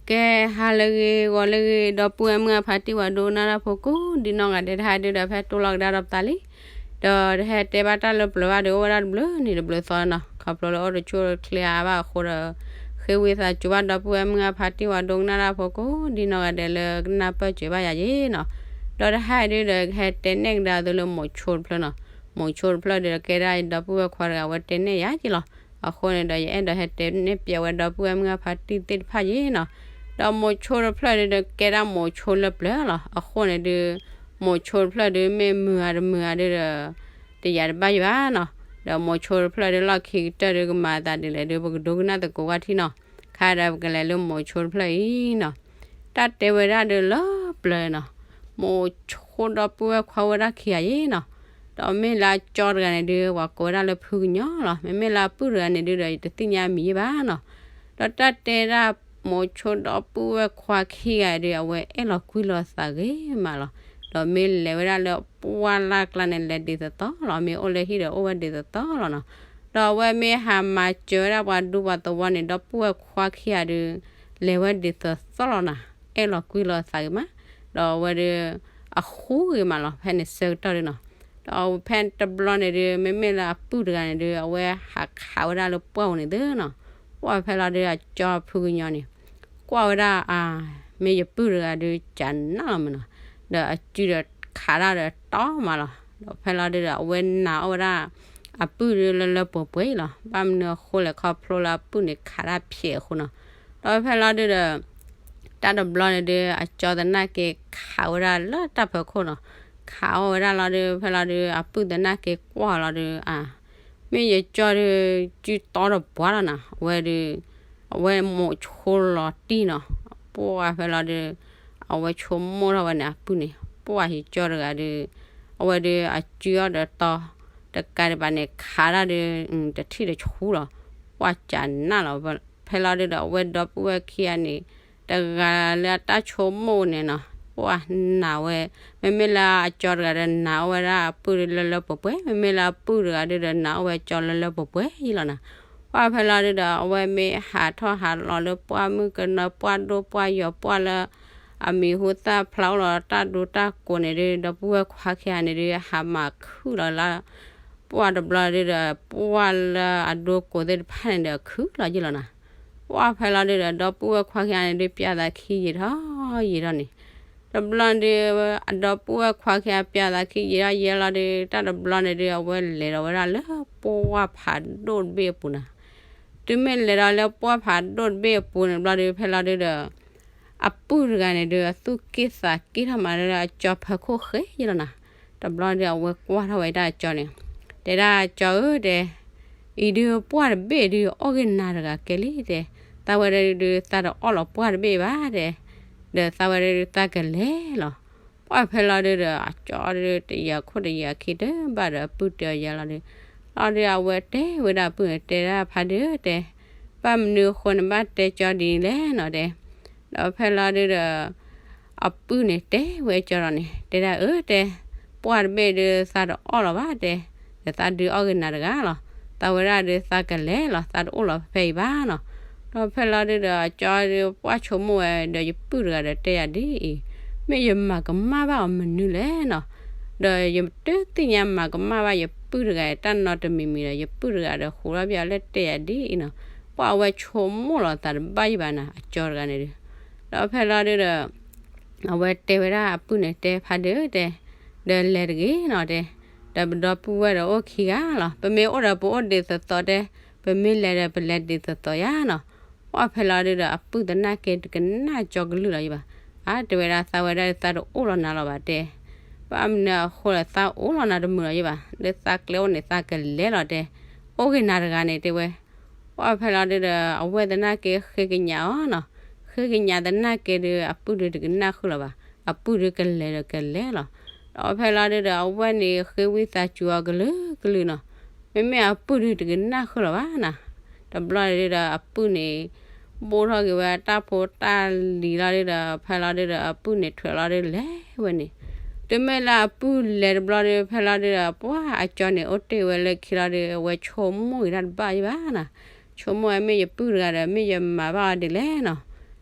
ကဲ ဟါလၢအဂ့ၤ ဂီၤလၢအဂ့ၤ ဒီပုၢ်ဝဲၢ်မုၢ်အဖါတံၢ်ဝဲဒိကနၣ်တၢ်ဖိကိးဒ်နီၢ်ဂၤဒဲး တဟါဒုဒီး ဖဲတိၢ်လီၤကဒါဒီးပသးလံ. ဒီးတဟဲတဲဘၣ်တၢ်လၢပျၢၤဘၣ်ဒီး အိၣ်ဝဲဒၣ်တဘျုးနံၤတဘျုးသီနီၤ. ခီဖျိလၢအိၣ်တဆူၣ်တချ့အါဘၣ်အဃိဒီး ဃ့ဝံသးစူၤဘၣ် ဒီပုၢ်ဝဲၢ်မုၢ်အဖါတံၢ်ဝဲဒိကနၣ်တၢ်ဖိကိးဒ်နီၢ်ဂၤဒဲး လၢကနၢ်ပၢၢ်စၢၤဘၣ်ယၤယ့နီၤ. ဒီးတဟါဒုဒီး ကဟဲတဲနဲၣ်ကဒါသုလၢမိၤဆိတဖျၢၣ်နီၤ. မိၤဆိတဖျၢၣ်ဒုဒီး ကဲဒၣ်ဒီပုၢ်ဝဲၢ်ခွါတဂၤ အဝဲတဲနဲၣ်ယၤက့လီၤ. အဃိန့ၣ်ဒီး ယအဲၣ်ဒိးဟဲတဲနဲၣ်ပၠးဝဲ ဒီပုၢ်ဝဲၢ်မုၢ်အဖါတံၢ်သ့ၣ်တဖၣ်ယ့နီၤ. ဒီးမိၤဆိတဖျၢၣ်ဒုဒီး ကဲဒၣ်မိၤဆိလၢပျၢၤလီၤ. အဃိန့ၣ်ဒု မိၤဆိတဖျၢၣ်ဒု မ့ၢ်မုာ်ဧါတမုာ်ဧါဒုဒီး တယာ်တဘၣ်ယံၤဘၣ်နီၤ. ဒီးမိၤဆိတဖျၢၣ်ဒု လီၢ်ခံကတၢၢ်ဒု ကမၤအသးဒ်လဲၣ်ဒု ပကဒိကနၣ်သကိးကွၢ်ထံနီၤ. ခါဒီးပကလဲၤလၢမိၤဆိတဖျၢၣ်အံၤနီၤ. တၢ်တဲဝဲဒၣ်ဒုလၢပျၢၤနီၤ. မိၤဆိဒီပုၢ်ဝဲၢ်ခွါဝဲဒၣ်ခံဂၤယ့နီၤ. ဒီးမ့ၢ်လၢအကၠီတဂၤန့ၣ်ဒု ပှၤကိးဝဲဒၣ်လၢဖုကညီလီၤ. မ့မ့ၢ်လၢအပုၢ်တဂၤန့ၣ်ဒုဒီး ယတသ့ၣ်ညါအမံၤယ့ဘၣ်နီၤ. ဒီးတၢ်တဲဒၣ်မိၤဆိဒီပုၢ်ဝဲၢ်ခွါခံဂၤဒု အဝဲအဲၣ်လီၤကွံလီၤသးဂ့ၤမးလီၤ. ဒီးမ့ၢ်လဲၤဝဲဒၣ်လၢပှၢ်လၢ်ကျါန့ၣ် လဲၤဒ်သိးသိးလီၤ. မ့ၢ်အိၣ်လၢဟံၣ်ဒီးအိၣ်ဝဲဒ်သိးသိးလီၤနီၤ. ဒီးအဝဲမ့ၢ်ဟးမၤစၢၤဝဲဒၣ်ပှၤဒူပှၤသဝီန့ၣ် ဒီပုၢ်ဝဲၢ်ခွါခံဂၤဒု လဲၤဝဲဒ်သိးသိးလီၤနီၤ. အဲၣ်လီၤကွံလီၤသးဂ့ၤမး. ဒီးအဝဲဒု အဃူဂ့ၤမးလီၤ ဖဲန့ၣ်ဆၢကတီၢ်ဒုနီၤ. ဒီးဖဲတဘျီန့ၣ်ဒု မ့မ့ၢ်လၢအပုၢ်တဂၤန့ၣ်ဒု အဝဲဟးခးဝဲဒၣ်လၢပှၢ်ပူၤန့ၣ်သုနီၤ. ပှၢ်ဖဲလီၤဒု အကၠီဖုကညီန့ၣ် ကွၢ်ဝဲဒၣ်အ မ့ၢ်ယပုၢ်တဂၤဒု ကနၣ်လီၤမးနီၤ. ဒီးအစုဒီးခးတၢ်ဒီးတီမးလီၤ. ဒီးဖဲလီၤဒုဒီး အဝဲနာ်အီၣ်ဝဲဒၣ် အပုၢ်ဒုလၢလၢပှဲၤပှဲၤလီၤ. ဘၣ်မနုၤအဃိလဲၣ် ခီဖျိလၢအပုၢ်န့ၣ်ခးတၢ်ဖျဲးအဃိနီၤ. ဒီးဖဲလီၤဒုဒီး တၢ်တဘျီန့ၣ်ဒု အကၠီသနာ်က့ခးဝဲဒၣ်လၢတၢ်ဖီခိၣ်နီၤ. ခးအီၣ်ဝဲဒၣ်လီၤဒု ဖဲလီၤဒု အပုၢ်သနာ်က့ကွၢ်လီၤဒု အ မ့ၢ်ယကၠီဒု စုတီတပှၢ်လီၤနီၤ. အဝဲဒု အဝဲမိၤဆိလီၤတံၢ်နီၤ. ပှၢ်ဖဲလီၤဒု အဝဲဆိကမိၣ်ထီၣ်ဝဲန့ၣ် အပုၢ်န့ၣ် ပှၢ်ယကၠီတဂၤဒု အဝဲဒု အစုအီၣ်ဒီးတီ တကးဒံးဘၣ်န့ၣ် ခးဒၣ်ဒု တထံၣ်တဆူလီၤ. ပှၢ်ကနၣ်လီၤ. ဖဲလီၤဒုဒီး အဝဲဒီပုၢ်ဝဲၢ်ခံဂၤန့ၣ် တဂၤလၢအတၢ်ဆိကမိၣ်န့ၣ်နီၤ. ပှၢ်နာ်ဝဲ မ့မ့ၢ်လၢအကၠီတဂၤဒီး နာ်အီၣ်ဝဲဒၣ်အပုၢ်ဒုလၢလၢပှဲၤပှဲၤ, မ့မ့ၢ်လၢအပုၢ်တဂၤဒုဒီး နာ်အီၣ်ဝဲကၠီလၢလၢပှဲၤပှဲၤယံလီၤနီၤ. ပှၢ်ဖဲလီၤဒုဒီး အဝဲမ့ၢ်ဟးထီၣ်ဟးလီၤလၢပှၢ်မုၢ်ကနၢ ပှၢ်ဒိၣ်ပှၢ်ယီၤ ပှၢ်လၢ အမံၤဟူသၣ်ဖျါအိၣ်လီၤတၢ်ဒိတၢ်ကိးန့ၣ်ဒု ဒီပုၢ်ဝဲၢ်ခွါခံဂၤန့ၣ်ဒု ဟးမၤခုၣ်လီၤလၢ ပှၢ်တဘျီဒုဒီး ပှၢ်လၢအဒိကိးသ့ၣ်တဖၣ်န့ၣ်ဒီး ခုၣ်လီၤယံလီၤနီၤ. ပှၢ်ဖဲလီၤဒုဒီး ဒီပုၢ်ဝဲၢ်ခွါခံဂၤန့ၣ်ဒု ပၠးသးခံယံာ်ထီၣ်ယံာ်ထီၣ်န့ၣ် တဘျီဒု အဒီပုၢ်ဝဲၢ်ခွါခံဂၤ ပၠးသးခံယံာ်ထီၣ်ယံာ်လီၤဒု တၢ်တဘျီန့ၣ်ဒု အဝဲလဲၤဒီးဝဲဒၣ်လၢပှၢ်ဖးဒိၣ်တဘ့ၣ်အပူၤနီၤ. တုၤမ့ၢ်လဲၤဒီးလၢပှၢ်ဖးဒိၣ်တဘ့ၣ်အပူၤန့ၣ်တဘျီဒု ဖဲလီၤဒုဒီး အပုၢ်တဂၤန့ၣ်ဒု အသူၣ်က့ၣ်သးက့ၣ်ထီၣ်မးလၢအကၠီဖီခိၣ်ဃဲယံလီၤနီၤ. တဘျီဒု အဝဲကွၢ်ထီၣ်ဝဲဒၣ်အကၠီန့ၣ် တဲဒၣ်ကၠီဧၢတဲ အံၤဒုပှၢ်တဘ့ၣ်ဒု အီၣ်ဂ့ၤနၤတဂၤကဲလံတဲ, သးဝဲဒၣ်ဒု သးတအီၣ်လီၤပှၢ်တဘ့ၣ်ဘၣ်တဲ, ဒီးသးဝဲဒၣ်ဒု သးကလဲၤလီၤ. ပှၢ်ဖဲလီၤဒုဒီး အကၠီဒု တယၤခိၣ်တယၤခံတဘၣ်ဒီး အပုၢ်တဲအီၤယၤလီၤဒု, လီၤဒု အဝဲတဲဝဲဒၣ်အပုၢ်န့ၣ် တဲဒၣ်ဖါဒုတဲ, ဘၣ်မနုၤအဃိန့ၣ် ဘၣ်တဲကၠီဒ်လဲၣ်နီၤတဲ, ဒီးဖဲလီၤဒုဒီး အပုၢ်န့ၣ်တဲဝဲကၠီလီၤန့ၣ် တဲဒၣ်အၢတဲ, ပှၢ်တဘ့ၣ်ဒု သးတအီၣ်လီၤဘၣ်တဲ, ဒီးသးဒုအီၣ်ဂ့ၤနၤတဂၤလီၤ. သးဝဲဒၣ်ဒု သးကလဲၤလီၤ, သးတအိၣ်လီၤဖဲအံၤဘၣ်နီၤ. ဒီးဖဲလီၤဒုဒီး အကၠီဒု ပှၢ်ဆိကမိၣ်ဝဲဒီး ယပုၢ်တဂၤဒီးတဲယၤဒ်အံၤ, မ့ၢ်ယမၤကမၣ်ဘၣ်အီၤမနုၤလဲၣ်နီၤ. ဒီးယတသ့ၣ်ညါမၤကမၣ်ဘၣ်ယပုၢ်တဂၤအံၤ တၢ်နီတမံၤမံၤဒီး ယပုၢ်တဂၤဒီးဃိးထီၣ်ပၠးလၢတဲယၤဒ်အံၤနီၤ. ပှၢ်အဝဲဆိကမိၣ်လီၤသးတဘၣ်ယံၤဘၣ်နီၤ အကၠီတဂၤန့ၣ်ဒု. ဒီးဖဲလီၤဒုဒီး အဝဲတဲဝဲဒၣ်အပုၢ်န့ၣ် တဲဖါဒုတဲ, ဒီးလဲၤတဂ့ၤနီၤတဲ, ဒီးပဒီပုၢ်ဝဲၢ်ဒီးအိၣ်ခံဂၤလီၤ. ပမ့ၢ်အိၣ်ဒီးပအိၣ်ဒ်သိးသိးတဲ, ပမ့ၢ်လဲၤဒီးပလဲၤဒ်သိးသိးယါနီၤ. ပှၢ်ဖဲလီၤဒုဒီး အပုၢ်သနာ်က့တကနၣ်ကၠီကလုၢ်လီၤယံၤဘၣ်. အါ တဲဝဲဒၣ်သးဝဲဒၣ်သးတအိၣ်လီၤနၤလီၤဘၣ်တဲ, ဘၣ်မနုၤအဃိလဲၣ် သးအိၣ်လီၤနၤတမုာ်လီၤယံၤဘၣ်. လၢသးကျဲအိၣ်န့ၣ် သးကလဲၤလီၤတဲ, အိၣ်ဂ့ၤနၤတဂၤန့ၣ်တဲဝဲ. ပှၢ်ဖဲလီၤဒုဒီး အဝဲသနာ်က့ဃ့ကညးအီၤနီၤ. ဃ့ကညးသနာ်က့ဒု အပုၢ်ဒုတကနၣ်ဃုာ်လီၤဘၣ်. အပုၢ်ဒုကလဲၤဒီးကလဲၤလီၤ. ဒီးဖဲလီၤဒုဒီး အဝဲန့ၣ်ဃ့ဝံသးစူၤအီၤကလုာ်ကလုာ်နီၤ. မ့မ့ၢ်အပုၢ်ဒုတကနၣ်ဃုာ်လီၤဘၣ်နီၤ. တဘျီဒုဒီးအပုၢ်န့ၣ် ဘိၣ်ထီၣ်က့ၤဝဲတၢ်ဖိတၢ်လံၤလီၤဒုဒီး ဖဲလီၤဒုဒီးအပုၢ်န့ၣ်ထွဲးလီၤဒုလဲၤဝဲန့ၣ်. တုၤမ့ၢ်လၢအပုၢ်လဲၤတဘျီဒု ဖဲလီၤဒုဒီး ပှၢ်အကၠီန့ၣ်အိၣ်တ့ၢ်ဝဲလၢခံလီၤဒု အဝဲဆိကမိၣ်ဂ့ၤတၢ်တဘၣ်ယံၤဘၣ်နီၤ. ဆိကမိၣ်ဝဲမ့ၢ်ယပုၢ်တဂၤဒီး မ့ၢ်ယမၤဘၣ်အီၤဒ်လဲၣ်နီၤ.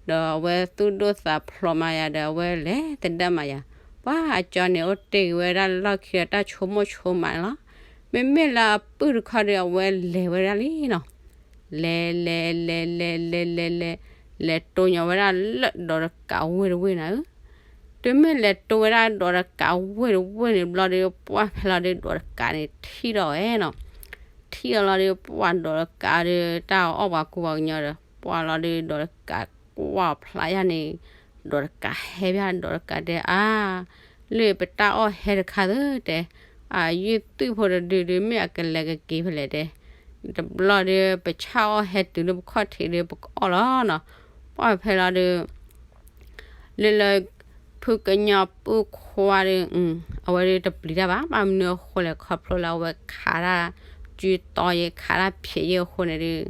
ဒီးအဝဲသူၣ်ဒိၣ်သးဖျိးမးယၤဒီး အဝဲလဲၤသဒၢမးယၤ, ပှၢ်အကၠီန့ၣ် အိၣ်တ့ၢ်က့ၤဝဲဒၣ်လီၢ်ခံဒီးတၢ်ဆိကမိၣ်ဆိကမးန့ၣ်လီၤ. မ့မ့ၢ်လၢအပုၢ်တခီဒီး အဝဲလဲၤဝဲဒၣ်လံနီၤ, လဲၤလဲၤလဲၤလဲၤလဲၤလဲၤလဲၤ လဲၤတိၢ်ညီဝဲဒၣ်လၢဒီးတကးဝ့ၢ်တဝ့ၢ်နၤဧၢ, တုၤမ့ၢ်လဲၤတိၢ်ဝဲဒၣ်ဒီးတကးဝ့ၢ်တဝ့ၢ်န့ၣ်ဘျီဒီး ပှၢ်ဖဲလီၤဒီး ဒီးတကးန့ၣ်ထံၣ်ဒီးဝဲနီၤ, ထံၣ်အီၤလီၤဒီး ပှၢ်ဒီးတကးဒီး တၢ်အီၣ်ပှၤကူပှၤကညီဒီး ပှၢ်လီၤဒီး ဒီးတကးကွၢ်ဖျါယၤန့ၣ်, ဒီးတကးဟဲဘၣ် ဒီးတကးတဲအါ, လၢပတၢ်အီၣ်ဟဲတခါသၢတဲ, အယုၢ်သွံၣ်ဖိတဒုဒုးမ့ၢ်အကလဲၤကက့ၤဖဲလဲၣ်တဲ, တဘျီဒီး ပဆၣ်အီၣ်ဟဲတုၤလၢပခီၣ်ထံးဒီး ပကအီၣ်လီၤနီၤ, ပှၢ်ဖဲလီၤဒီး လၢလၢ ဖုကညီပုၢ်ခွါဒီး အဝဲဒီးတပျံၤတၢ်ဘၣ်, ဘၣ်မနုၤအဃိလဲၣ် ခီဖျိလၢအဝဲခးတၢ် စုတီယဲ ခးတၢ်ဖံးယဲအဃိန့ၣ်ဒီး,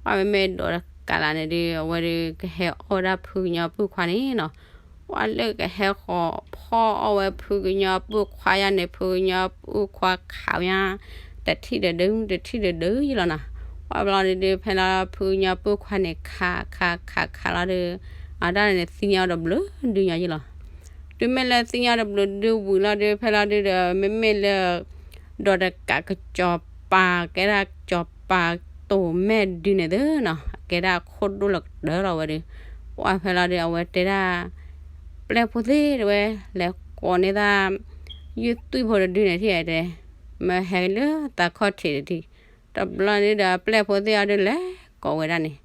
ပှၢ်မ့မ့ၢ်ဒီးတကးလးန့ၣ်ဒီး အဝဲဒီး ကဟဲအီၣ်ဝဲဒၣ်ဖုကညီပုၢ်ခွါန့ၣ်နီၤ, ပှၢ်လၢကဟဲဃီၤဖီၣ်အီၣ်ဝဲဖုကညီပုၢ်ခွါယါန့ၣ် ဖုကညီပုၢ်ခွါခးညါ တထံၣ်ဒီးဒု တထံၣ်ဒီးဒုယလီၤနီၤ, ပှၢ်ဘျီန့ၣ်ဒီး ဖဲလီၤဖုကညီပုၢ်ခွါန့ၣ် ခးခးခးခးလီၤဒီး အတၢ်န့ၣ်သံညီဒီးဘျုးဒုညီယလီၤ တုၤမ့ၢ်လၢသံညီဒီးဘျုးဒုဝံၤလီၤဒီး ဖဲလီၤဒုဒီး မ့မ့ၢ်လၢ ဒီးတကးကစီၤပၤ ကဲဒၣ်ကစီၤပၤတိၢ်မဲာ်ဒုန့ၣ်သ့နီၤ, ကဲဒၣ်ခိၣ်ဒိၣ်လၢကတၢၢ်လီၤဝဲဒီး, ပှၢ်ဖဲလီၤဒီး အဝဲတဲဒၣ် ပျဲၢ်ဖိသ့ၣ်တဝဲ လဲၤကိးန့ၢ်သး ယုၢ်သွံၣ်ဖိတဒုန့ၣ်ထံၣ်တဲ, မ့ၢ်ဟဲလၢသးခီၣ်ထံးတထံၣ်, တဘျီန့ၣ်ဒီး ပျဲၢ်ဖိသ့ၣ်အီၤဒုးလဲၤကိးဝဲဒၣ်န့ၣ်,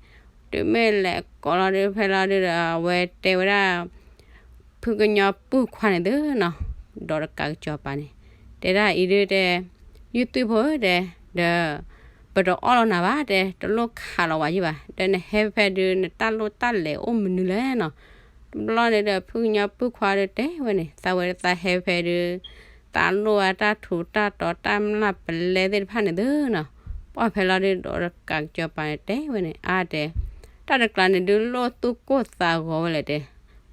တုၤမ့ၢ်လဲၤကိးလီၤဒီး ဖဲလီၤဒုဒီး အဝဲတဲဝဲဒၣ် ဖုကညီပုၢ်ခွါန့ၣ်သ့နီၤ, ဒီးတကးကစီၤပၤန့ၣ်, တဲဒၣ်အံၤဒုတဲ, ယုၢ်သွံၣ်ဖိဧၢတဲ, ဒီး ပတအီၣ်လီၤနၤဘၣ်တဲ, တလိၣ်ခးလီၤဝဲယံၣ်ဘၣ်, ဒီးနဟဲဖဲဒု နတၢ်လိၣ်တၢ်လဲၤအိၣ်မနုၤလဲၣ်နီၤ, တဘျီန့ၣ်ဒီး ဖုကညီပုၢ်ခွါဒီးတဲဝဲန့ၣ် သးဝဲသးဟဲဖဲဒု သးလိၣ်ဝဲတၢ်ထူးတၢ်တီၤတၢ်မျၢ်ပလဲသ့ၣ်တဖၣ်န့ၣ်သ့နီၤ, ပှၢ်ဖဲလီၤဒုဒီးတကးကစီၤပၤန့ၣ်တဲဝဲန့ၣ် အါတဲ, တၢ်တကျးန့ၣ်ဒုးလိၣ်သူၣ်ကိၢ်သးဂီၤဝဲလဲၣ်တဲ,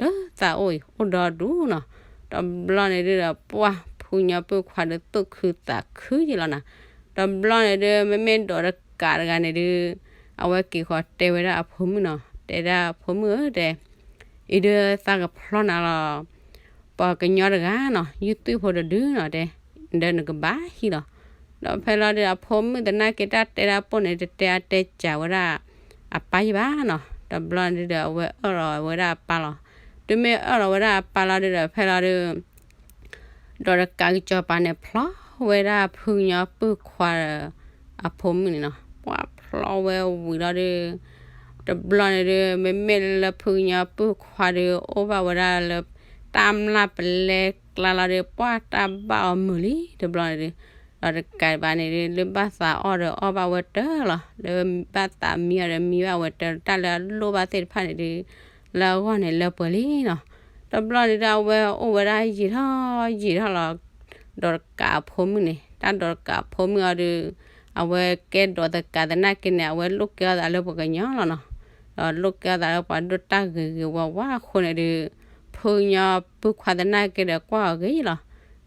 ဒီးသးအိၣ်အံၤ အိၣ်ဒီဒူနီၤ, တဘျီန့ၣ်ဒုဒီး ပှၢ်ဖုကညီပုၢ်ခွါဒီးသူၣ်ခုသးခုယံလီၤနီၤ, တဘျီန့ၣ်ဒု မ့မ့ၢ်ဒီးတကးတဂၤန့ၣ်ဒု အဝဲက့ၤဃီၤတဲဝဲဒၣ်အဖိမုၣ်နီၤ, တဲဒၣ်အဖိမုၣ်ဧၢတဲ အံၤဒုးသးကဖျီနၤလီၤ, ပှၤကညီတဂၤနီၤ ယုၢ်သွံၣ်ဖိတဒုနီၤတဲ, ဒီးနကဘၣ်ဟံၣ်လီၤ, ဒီးဖဲလီၤဒုး အဖိမုၣ်သနာ်က့တၢ်တဲတၢ်ပိၢ်န့ၣ် တတဲအါတဲစှၤဝဲဒၣ် အပၢ်ယံၣ်ဘၣ်နီၤ, တဘျီန့ၣ်ဒုဒီး အဝဲအၢၣ်လီၤဝဲဒၣ်အပၢ်လီၤ, တုၤမ့ၢ်အၢၣ်လီၤဝဲဒၣ်အပၢ်လီၤဒုဒီး ဖဲလီၤဒုး ဒီးတကးကစီၤပၤန့ၣ် ဖျီဝဲဒၣ်ဖုကညီပုၢ်ခွါ အဖိမုၣ်န့ၣ်နီၤ, ပှၢ်ဖျီဝဲဝံၤလီၤဒုး တဘျီန့ၣ်ဒုး မ့မ့ၢ်လၢဖုကညီပုၢ်ခွါဒုး အိၣ်ဘၣ်ဝဲဒၣ်လၢ တၢ်မျၢ်ပလဲကျါလီၤဒုး ပှၢ်တၢ်ဘၣ်အီၤမုာ်လံ တဘျီန့ၣ်ဒုး, ဒီးတကးဘၣ်န့ၣ်ဒုး လၢဘၣ်သးအီၣ်ဒီးအီၣ်ဘၣ်ဝဲတၢၢ်လီၤ, လၢဘၣ်သးမံအီၤဒီးမံဘၣ်ဝဲတၢၢ်, တၢ်လၢအလိၣ်ဘၣ်သ့ၣ်တဖၣ်န့ၣ်ဒုး လၢအဂီၢ်န့ၣ်လၢပှဲၤလံနီၤ, တဘျီန့ၣ်ဒုး အဝဲအိၣ်ဝဲဒၣ်ယံာ်ထီၣ်ယံာ်ထီၣ်လီၤ, ဒီးတကးအဖိမုၣ်န့ၣ် တၢ်ဒီးတကးအဖိမုၣ်အီၤဒုး အဝဲကဲဒီးတကးသနာ်က့န့ၣ် အဝဲလိၣ်ကဲအီၤသးလၢပှၤကညီလီၤနီၤ, ဒီးလိၣ်ကဲအီၤသးလၢပှၤဒိၣ်တၢ်ဂ့ၤဂ့ၤဝါဝါအဃိန့ၣ်ဒုး ဖုကညီပုၢ်ခွါသနာ်က့ဒီးကွၢ်အီၤဂ့ၤလီၤ,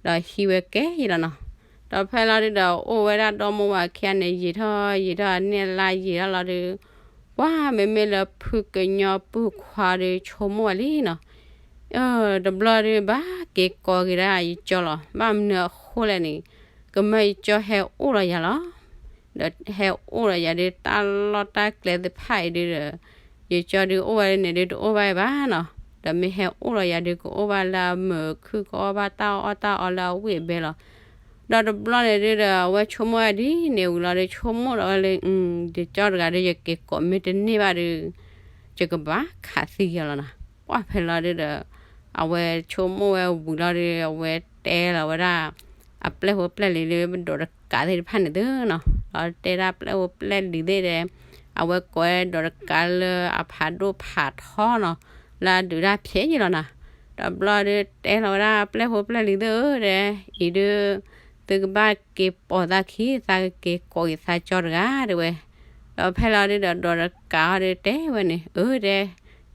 ဒီးဟံးဝဲကဲယံာ်လီၤနီၤ, ဒီးဖဲလီၤဒုးဒီး အိၣ်ဝဲဒၣ်ဒီမိၢ်ဝၤခံဂၤန့ၣ် ယံာ်ထီၣ်ယံာ်ထီၣ် အနံၣ်အလါယံာ်ထီၣ်လီၤဒုး ပှၢ်မ့မ့ၢ်လၢဖုကညီပုၢ်ခွါဒီးဆိကမိၣ်ဝဲလံနီၤ, တဘျီဒုး ဘၣ်က့ၤကိးက့ၤဒၣ်ယကၠီလီၤ, ဘၣ်မနုၤအဃိလဲၣ်န့ၣ် ကမၢယကၠီဟဲအိၣ်ဒီးယၤလီၤ, ဒီးဟဲအိၣ်ဒီးယၤဒုး တၢ်လီၢ်တၢ်ကျဲသ့ၣ်တဖၣ်အံၤဒုးဒီး ယကၠီဒုးအိၣ်ဝဲန့ၣ်ဒုးတအိၣ်ဘၣ်ဘၣ်နီၤ, ဒီးမ့ၢ်ဟဲအိၣ်ဒီးယၤဒုး ကအိၣ်ဘၣ်လၢအမုာ်အခု ကအီၣ်ဘၣ်တၢ်အီၣ်တၢ်အီလၢအဝံၣ်အဘဲလီၤ, ဒီးတဘျီန့ၣ်ဒုးဒီး အဝဲဆိကမိၣ်ဝဲဒ်န့ၣ်ဝံၤလီၤဒီး ဆိကမိၣ်ဒီးဝဲလၢ ယကၠီတဂၤဒီး ယက့ၤကိးမ့ၢ်တန့ၢ်ဘၣ်ဒီး ယကဘၣ်ခးသံယၤလီၤနီၤ, ပှၢ်ဖဲလီၤဒုးဒီး အဝဲဆိကမိၣ်ဝဲဝံၤလီၤဒီး အဝဲတဲလီၤဝဲဒၣ် အပျဲၢ်ဖိပျဲၢ်လံၤလၢဒီးတကးသ့ၣ်တဖၣ်န့ၣ်သ့နီၤ, ဒီးတဲဒၣ်ပျဲၢ်ဖိပျဲၢ်လံၤသ့ၣ်ဒီး အဝဲကိးဝဲဒီးတကးလၢအဖးဒိၣ်ဖးထီနီၤ, လၢအဒုးတၢ်ဖျဲးယံၤလီၤနီၤ, တဘျီဒုးတဲလီၤဝဲဒၣ်ပျဲၢ်ဖိပျဲၢ်လံၤသ့ၣ်ဧၢဒီး အံၤဒုး သုကဘၣ်က့ၤပိာ်သးခံ သးကက့ၤကိးက့ၤသးကၠီတဂၤတဲဝဲ, ဒီးဖဲလီၤဒုးဒီး ဒီးတကးအီၤဒုးတဲဝဲန့ၣ် အၢတဲ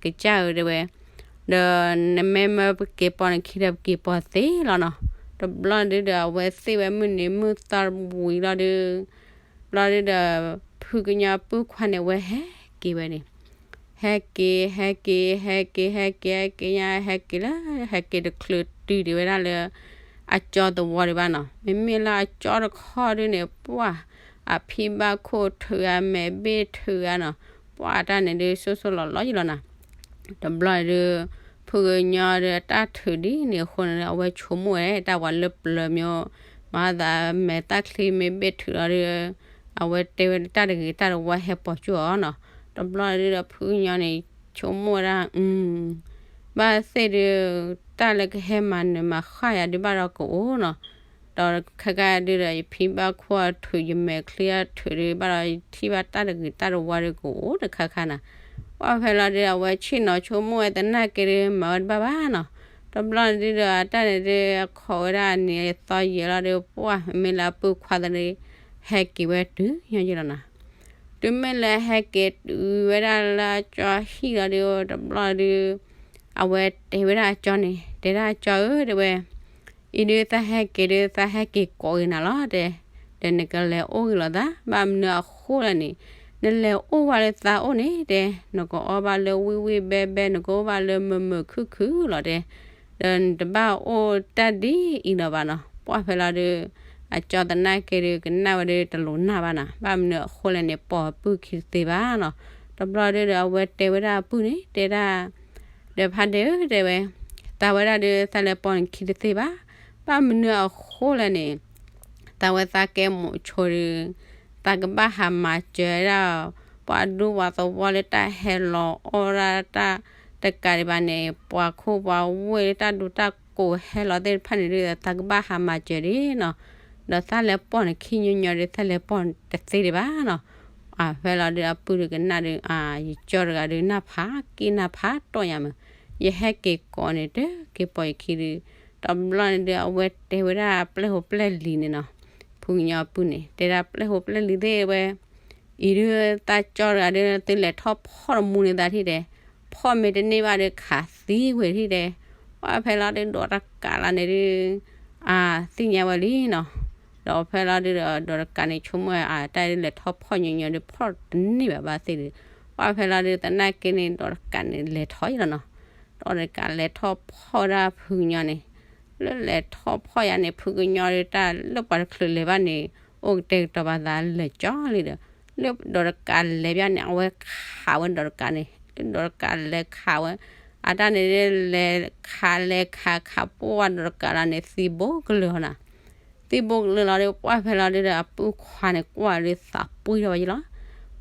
ကစၢ်ဧၢတဲဝဲ, ဒီးနမ့ၢ်မၢပက့ၤပိာ်နခံဒီး ပက့ၤပိာ်သ့လီၤနီၤ, တဘျီဒုးဒီး အဝဲသ့ၣ်ဝဲမုၢ်နံၤမုၢ်သီဝံၤလီၤဒုး ဘျီဒုးဒီး ဖုကညီပုၢ်ခွါန့ၣ် အဝဲဟဲက့ၤဝဲန့ၣ်, ဟဲက့ၤ ဟဲက့ၤ ဟဲက့ၤ ဟဲက့ၤ ဟဲက့ၤညါ ဟဲက့ၤလၢ ဟဲက့ၤတချုးတုၤဒံးဝဲဒၣ်လၢ အကၠီသဝီဒံးဘၣ်နီၤ. မ့မ့ၢ်လၢအကၠီတခီဒုန့ၣ် ပှၢ် အဖံဘၣ်ခိၣ်ထုးဂၤ မဲာ်ဘ့ၣ်ထုးဂၤနီၤ. ပှၢ်တၢ်န့ၣ်ဒုး ဆိၣ်ဆိၣ်လီၤလီၤယံလီၤနီၤ. တဘျီဒုး ဖုကညီဒုး အတၢ်ထုးဒ်န့ၣ်အဃိန့ၣ် အဝဲဆိကမိၣ်ဝဲ တၢ်ဝဲလၢပျၢၤမ့ၢ် မၤသးမဲာ်သၣ်ချံမ့ၢ်ဘ့ၣ်ထုးလီၤဒုး အဝဲတဲဝဲတၢ်တဂ့ၤတၢ်တဝါဟဲပိာ်ကၠိအီၤနီၤ. တဘျီဒုးဒီးဖုကညီန့ၣ် ဆိကမိၣ်ဝဲဒၣ် ဘၣ်သ့ၣ်ဒုး တၢ်လၢကဟဲမၤနၢၤမၤဃၣ်ယၤဒုးဘၣ်ဒီးကအိၣ်နီၤ. ဒီးခဲကါဒုးဒီး ယဖံဘၣ်ခိၣ်အထုး ယမဲာ်ချံအထုးဒုးဘၣ်ဒီး ယထံၣ်ဘၣ်တၢ်တဂ့ၤတၢ်တဝါဒုးကအိၣ်တခါခါနီၤ. ပှၢ်ဖဲလီၤဒုး အဝဲဆ့ၣ်နီၤဆိကမိၣ်ဝဲသနာ်က့ဒုး မၤဝဲတဘၣ်ဘၣ်နီၤ. တဘျီဒုးဒီး အတၢ်န့ၣ်ဒုး အခီၣ်ဝဲဒၣ်အနံၤအသီယဲၢ်လီၤဒုး ပှၢ်မ့မ့ၢ်လၢအပုၢ်ခွါသးဒုး ဟဲက့ၤဝဲတုၤညီယံလီၤနီၤ. တုၤမ့ၢ်လၢဟဲက့ၤတုၤဝဲဒၣ်လၢ ကၠီဟံၣ်လီၤဒုး တဘျီဒုး အဝဲတဲဝဲဒၣ်အကၠီန့ၣ် တဲဒၣ်အကၠီဧၢ တဲဝဲ, အံၤဒုးသးဟဲက့ၤဒုး သးဟဲက့ၤကိးဂ့ၤနၤလီၤတဲ, ဒီးနကလဲၤအိၣ်ဂ့ၤလီၤသး ဘၣ်မနုၤအဃိလဲၣ်န့ၣ်, နလဲၤအိၣ်ဝဲလၢသးအိၣ်န့ၣ်တဲ, နကအီၣ်ဘၣ်လၢဝံၣ်ဝံၣ်ဘဲဘဲ နကအိၣ်ဘၣ်လၢမုာ်မုာ်ခုၣ်ခုၣ်လီၤတဲ, ဒီးနတဘၣ်အိၣ်တၢ်ဒ်အံၤလီၤဘၣ်နီၤ. ပှၢ်ဖဲလီၤဒုး အကၠီသနာ်က့ဒုး ကနၣ်ဝဲဒုးတလိၤနၢ်ဘၣ်နီၤ, ဘၣ်မနုၤအဃိလဲၣ်န့ၣ် ပိာ်အပုၢ်ခံတသ့ဘၣ်နီၤ. တဘျီဒုးဒီး အဝဲတဲဝဲဒၣ်အပုၢ်န့ၣ် တဲဒၣ် ဒီးဖါဒဲးဧၢ တဲဝဲ, သးဝဲဒၣ်ဒုး သးလဲၤပိာ်နခံတသ့ဘၣ်. ဘၣ်မနုၤအဃိလဲၣ်န့ၣ်, သးဝဲသးကဲမိာ်ဆိဒုး, သးကဘၣ်ဟးမၤစၢၤဒၣ် ပှၤဒူပှၤသဝီလၢတၢ်ဟဲလီၤအီၣ်ဒၣ်တၢ်တကးဒံးဘၣ်န့ၣ်, ပှၤခိၣ်ပှၤဝ့ၢ်လၢတၢ်ဒူတၢ်ကိးဟဲလီၤသ့ၣ်တဖၣ်န့ၣ်ဒုး သးကဘၣ်ဟးမၤစၢၤဒၣ်နီၤ. ဒီးသးလဲၤပိာ်နခံညီညီဒုး သးလဲၤပိာ်တသ့ဒံးဘၣ်နီၤ. အဖဲလီၤဒုး အပုၢ်ဒုးကနၣ်ဒုး ယကၠီတဂၤဒုး နၢ်ဖးက့ၢ်နၢ်ဖးတီၢ်ညါမး, ယဟဲက့ၤကိးန့ၣ် တက့ၤပိာ်ယခံဒုး, တဘျီန့ၣ်ဒုး အဝဲတဲဝဲဒၣ်ပျဲၢ်ဟိးပျဲၢ်လံၤန့ၣ်နီၤ, ဖုကညီအပုၢ်န့ၣ် တဲဒၣ်ပျဲၢ်ဟိးပျဲၢ်လံၤသ့ၣ်ဝဲ, အံၤဒုး သးကၠီတဂၤဒုး သုလဲၤထီၣ်ဖီၣ်တမူန့ၢ်သးထံၣ်တဲ, ဖီၣ်မ့ၢ်တန့ၢ်ဘၣ်ဒုး ခးသံဝဲထံၣ်တဲ, ပှၢ်ဖဲလီၤဒုးဒီးတကးလီၤန့ၣ်ဒုး အသ့ၣ်ညါဝဲလံနီၤ. ဒီးဖဲလီၤဒုးဒီး ဒီးတကးန့ၣ် ဆိကမိၣ်အတၢ်ဒုးလဲၤထီၣ်ဖီၣ်ညီညီဒုး ဖီၣ်တန့ၢ်ဘၣ်ဘၣ်သ့ၣ်ဒုး, ပှၢ်ဖဲလီၤဒုး သနာ်က့န့ၣ် ဒီးတကးန့ၣ် လဲၤထီၣ်ယံၤလီၤနီၤ. ဒီးတကးလဲၤထီၣ်ဖီၣ်ဒၣ်ဖုကညီန့ၣ်, လၢလဲၤထီၣ်ဖီၣ်ယၤန့ၣ် ဖုကညီဒုး တၢ်လၢပှၤတချုးလဲၤဘၣ်န့ၣ် အိၣ်ကတဲာ်ကတီၤပာ်သးလၢာ်ကၠီလံဒီး, လၢဒီးတကးလဲၤဘၣ်န့ၣ် အဝဲခးဝဲဒီးတကးန့ၣ်, လၢဒီးတကးလဲၤခးဝဲ, အတၢ်န့ၣ်ဒုး လဲၤခးလဲၤခးခး ပှၢ်ဒီးတကးလီၤန့ၣ် သံဘိကလုာ်လီၤနီၤ. သံဘိကလုာ်လီၤဒီး ပှၢ်ဖဲလီၤဒုးဒီး အပုၢ်ခွါန့ၣ် ကွၢ်ဒုးသးပှံၢ်ထီၣ်ဝဲယံၤလီၤ.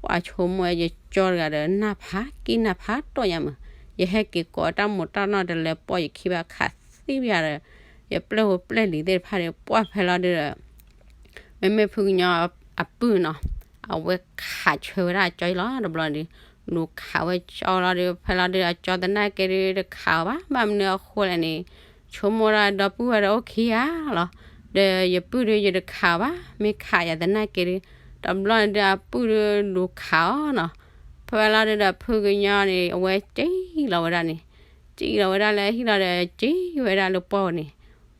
ပှၢ်ဆိကမိၣ်ဝဲ ယကၠီတဂၤဒီး နၢ်ဖးက့ၢ်နၢ်ဖးတီၢ်ညါမး, ယဟဲက့ၤကိးတၢ်မူးတၢ်နီၢ်တလဲၤပိာ်ယခံဘၣ် ခးသံဝဲယၤဒီး ယပျဲၢ်ဟိးပျဲၢ်လံၤသ့ၣ်တဖၣ်ဒီး ပှၢ်ဖဲလီၤဒုးဒီး မ့မ့ၢ်ဖုကညီအပုၢ်နီၤ, အဝဲခးဆၢဝဲဒၣ်အကၠီအံၤလီၤ. တဘျီဒုး လူၤခးဝဲကၠီလီၤဒီး ဖဲလီၤဒုး အကၠီသနာ်က့ဒုး တခးအီၤဘၣ်, ဘၣ်မနုၤအဃိလဲၣ်န့ၣ်, ဆိကမိၣ်ဒၣ်ဒီပုၢ်ဝဲၢ်ဒီးအိၣ်ခံဂၤလီၤ. ဒီးယပုၢ်ဒုး ယတခးအီၤဘၣ်, မ့ၢ်ခးယၤသနာ်က့ဒုး, တဘျီန့ၣ်ဒုး အပုၢ်ဒုးလူၤခးအီၤနီၤ. ဖဲလီၤဒုးဒီး ဖုကညီန့ၣ် အဝဲစံၣ်လီၤဝဲဒၣ်န့ၣ်, စံၣ်လီၤဝဲဒၣ်လၢဟံၣ်လီၤဒီး စံၣ်ဝဲဒၣ်လၢပှၢ်ပူၤန့ၣ်,